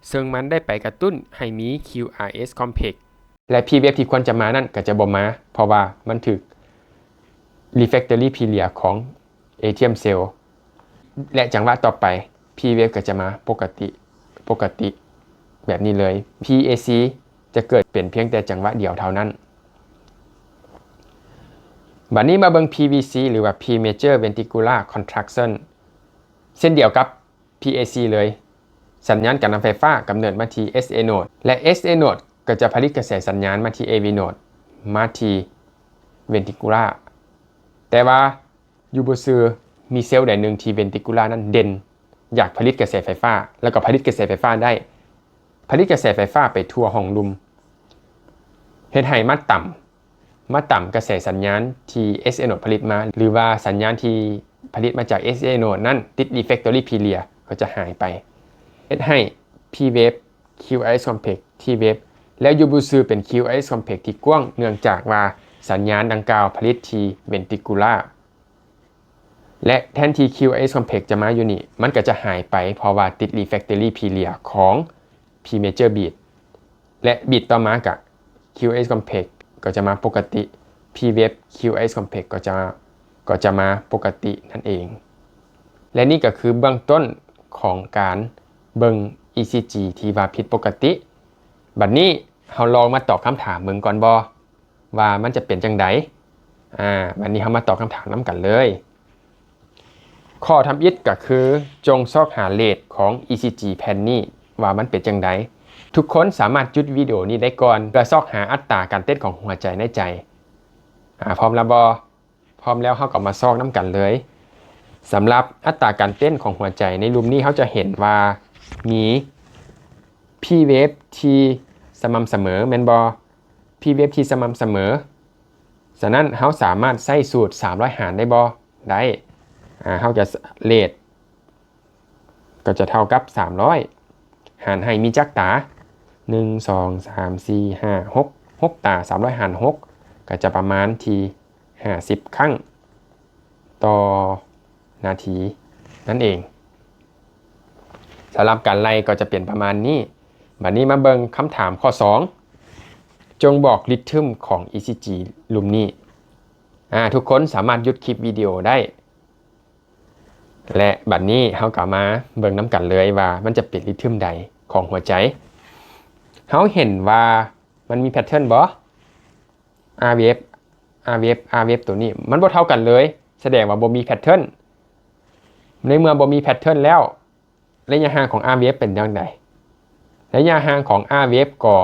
ເຊິ່ງມັນໄດ້ໄປກະຕຸ້ນໃຫ້ມີ QRS complex ແລະ P wave ທີ່ຄວນຈະມານັ້ນກໍຈະບໍ່ມາ, ເພາະວ່າມັນຖືກ refractory period ຂອງ atrium cell ແລະ ຈັງຫວະຕໍ່ໄປ P wave ກໍຈະມາປົກກະຕິ ປົກກະຕິແບບນີ້ເລີຍ. P A C ຈະເກີດເປັນພຽງແຕ່ຈັງຫວະດຽວເທົ່ານັ້ນ. ບັດນີ້ມາເບິ່ງ P V C ຫຼືວ່າ premature ventricular contraction ເຊັ່ນດຽວກັບ P A C ເລີຍ. ສັນຍານການນຳໄຟຟ້າກຳເນີດມາທີ່ S A node ແລະ S A node ກໍຈະຜະລິດກະແສສັນຍານມາທີ່ A V node ມາທີ່ ventricular. ແຕ່ວ່າຢູ່ບໍ່ຊື່ ມີເຊວໃດໜຶ່ງທີ່ ventricular ນັ້ນເດັ່ນ ຢາກຜະລິດກະແສໄຟຟ້າ ແລ້ວກໍຜະລິດກະແສໄຟຟ້າໄດ້ ຜະລິດກະແສໄຟຟ້າໄປທົ່ວຫ້ອງລຸ່ມ ເຮັດໃຫ້ມາຕຳ ມາຕຳກະແສສັນຍານທີ່ S A node ຜະລິດມາ ຫຼືວ່າສັນຍານທີ່ຜະລິດມາຈາກ S A node ນັ້ນ ຕິດ refractory period ກໍຈະຫາຍໄປ ເຮັດໃຫ້ P wave Q R S complex T wave ແລ້ວຢູ່ບໍ່ຊື່ເປັນ Q R S complex ທີ່ກວ້າງ ເນື່ອງຈາກວ່າສັນຍານດັ່ງກ່າວຜະລິດທີ່ ventricular ແລະ ແທນທີ່ Q R S complex ຈະມາຢູ່ນີ້ ມັນກໍຈະຫາຍໄປ ເພາະວ່າຕິດ refractory period ຂອງ premature beat ແລະ beat ຕໍ່ມາກະ Q R S complex ກໍຈະມາປົກກະຕິ P wave Q R S complex ກໍຈະ ກໍຈະມາປົກກະຕິນັ້ນເອງ. ແລະ ນີ້ກໍຄືເບື້ອງຕົ້ນຂອງການເບິ່ງ E C G ທີ່ວ່າຜິດປົກກະຕິ. ບັດນີ້ເຮົາລອງມາຕອບຄຳຖາມເບິ່ງກ່ອນບໍ່ ວ່າມັນຈະເປັນຈັ່ງໃດ? ອາ ບັດນີ້ເຮົາມາຕອບຄຳຖາມນຳກັນເລີຍ. ຂໍ້ທຳອິດກໍຄື ຈົ່ງຊອກຫາເລດຂອງ E C G ແຜ່ນນີ້ວ່າມັນເປັນຈັ່ງໃດ. ທຸກຄົນສາມາດຢຸດວິດີໂອນີ້ໄດ້ກ່ອນ ເພື່ອຊອກຫາອັດຕາການເຕັ້ນຂອງຫົວໃຈໃນໃຈ. ອາ ພ້ອມແລ້ວບໍ່? ພ້ອມແລ້ວເຮົາກໍມາຊອກນຳກັນເລີຍ. ສຳລັບອັດຕາການເຕັ້ນຂອງຫົວໃຈໃນລຸ່ມນີ້ ເຮົາຈະເຫັນວ່າມີ P wave ທີ່ສະໝ່ຳສະເໝີ ແມ່ນບໍ່? P wave ທີ່ສະໝ່ຳສະເໝີ. ສະນັ້ນເຮົາສາມາດໃຊ້ສູດສາມຮ້ອຍຫານໄດ້ບໍ່? ໄດ້. ອາ ເຮົາຈະ ເລດ ກໍຈະເທົ່າກັບສາມຮ້ອຍ ຫານໃຫ້ມີຈັກຕາ? ໜຶ່ງ ສອງ ສາມ ສີ່ ຫ້າ ຫົກ ຫົກຕາ. ສາມຮ້ອຍຫານຫົກ ກໍຈະປະມານທີ່ຫ້າສິບຄັ້ງຕໍ່ນາທີນັ້ນເອງ. ສຳລັບການໄລ່ກໍຈະເປັນປະມານນີ້. ບັດນີ້ມາເບິ່ງຄຳຖາມຂໍ້ສອງ ຈົ່ງບອກລິດທຶມຂອງ E C G ລຸ່ມນີ້. ອາ ທຸກຄົນສາມາດຢຸດຄລິບວິດີໂອໄດ້. ແລະ ບັດນີ້ເຮົາກໍມາເບິ່ງນຳກັນເລີຍວ່າມັນຈະເປັນລິດທຶມໃດຂອງຫົວໃຈ. ເຮົາເຫັນວ່າມັນມີແພັດເທີນບໍ່? R wave R wave R wave ຕົວນີ້ມັນບໍ່ເທົ່າກັນເລີຍ ສະແດງວ່າບໍ່ມີແພັດເທີນ. ໃນເມື່ອບໍ່ມີແພັດເທີນແລ້ວ ໄລຍະຫ່າງຂອງ R wave ເປັນຈັ່ງໃດ? ໄລຍະຫ່າງຂອງ R wave ກໍ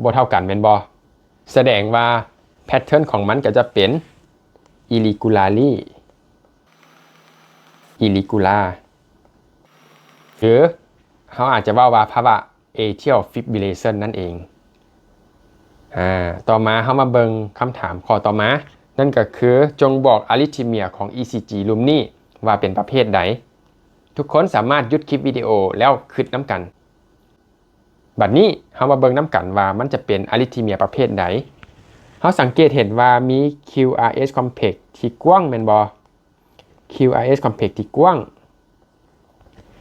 ບໍ່ເທົ່າກັນແມ່ນບໍ່? ສະແດງວ່າແພັດເທີນຂອງມັນກໍຈະເປັນ irregularly irregular ຫຼືເຮົາອາດຈະເວົ້າວ່າພາວະ atrial fibrillation ນັ້ນເອງ. ອາ ຕໍ່ມາເຮົາມາເບິ່ງຄຳຖາມຂໍ້ຕໍ່ມາ ນັ້ນກໍຄື ຈົ່ງບອກ arrhythmia ຂອງ E C G ລຸ່ມນີ້ວ່າເປັນປະເພດໃດ. ທຸກຄົນສາມາດຢຸດຄລິບວິດີໂອແລ້ວຄິດນຳກັນ. ບັດນີ້ເຮົາມາເບິ່ງນຳກັນວ່າມັນຈະເປັນອາຣິທເມຍປະເພດໃດ. ເຮົາສັງເກດເຫັນວ່າມີ QRS complex ທີ່ກວ້າງແມ່ນບໍ່? QRS complex ທີ່ກວ້າງ.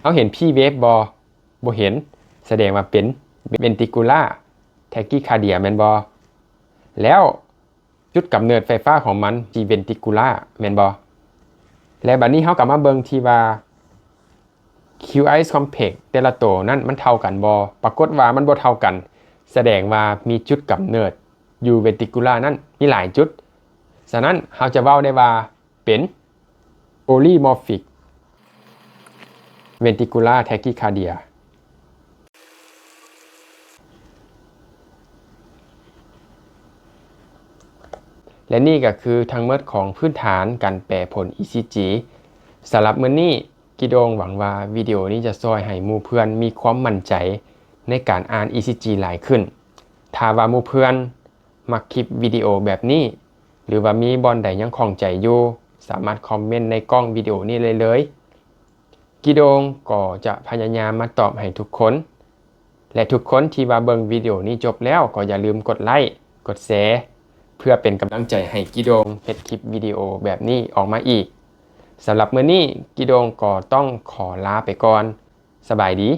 ເຮົາເຫັນ P wave ບໍ່? ບໍ່ເຫັນ. ສະແດງວ່າເປັນ ventricular tachycardia ແມ່ນບໍ່? ແລ້ວ ຈຸດກຳເນີດໄຟຟ້າຂອງມັນທີ່ ventricular ແມ່ນບໍ່? ແລະ ບັດນີ້ເຮົາກໍມາເບິ່ງທີ່ວ່າ QRS complex ແຕ່ລະໂຕນັ້ນມັນເທົ່າກັນບໍ່? ປາກົດວ່າມັນບໍ່ເທົ່າກັນ, ສະແດງວ່າມີຈຸດກຳເນີດຢູ່ ventricular ນັ້ນມີຫຼາຍຈຸດ. ສະນັ້ນເຮົາຈະເວົ້າໄດ້ວ່າເປັນ polymorphic ventricular tachycardia. ແລະ ນີ້ກໍຄືທັງໝົດຂອງພື້ນຖານການແປຜົນ ECG ສຳລັບມື້ນີ້. ກິໂດງຫວັງວ່າວິດີໂອນີ້ຈະຊ່ອຍໃຫ້ໝູ່ເພື່ອນມີຄວາມໝັ້ນໃຈໃນການອ່ານ ECG ຫຼາຍຂຶ້ນ. ຖ້າວ່າໝູ່ເພື່ອນມັກຄລິບວິດີໂອແບບນີ້ ຫຼືວ່າມີບ່ອນໃດຍັງຂ້ອງໃຈຢູ່, ສາມາດຄອມເມັນໃນກ້ອງວິດີໂອນີ້ໄດ້ເລີຍ. ກິໂດງກໍຈະພະຍາຍາມມາຕອບໃຫ້ທຸກຄົນ ແລະ ທຸກຄົນທີ່ວ່າເບິ່ງວິດີໂອນີ້ຈົບແລ້ວ ກໍຢ່າລືມກົດໄລ້ ກົດແຊ ເພື່ອເປັນກຳລັງໃຈໃຫ້ກິໂດງເຮັດຄລິບວິດີໂອແບບນີ້ອອກມາອີກ. ສຳລັບມື້ນີ້ ກິໂດງກໍຕ້ອງຂໍລາໄປກ່ອນ. ສະບາຍດີ.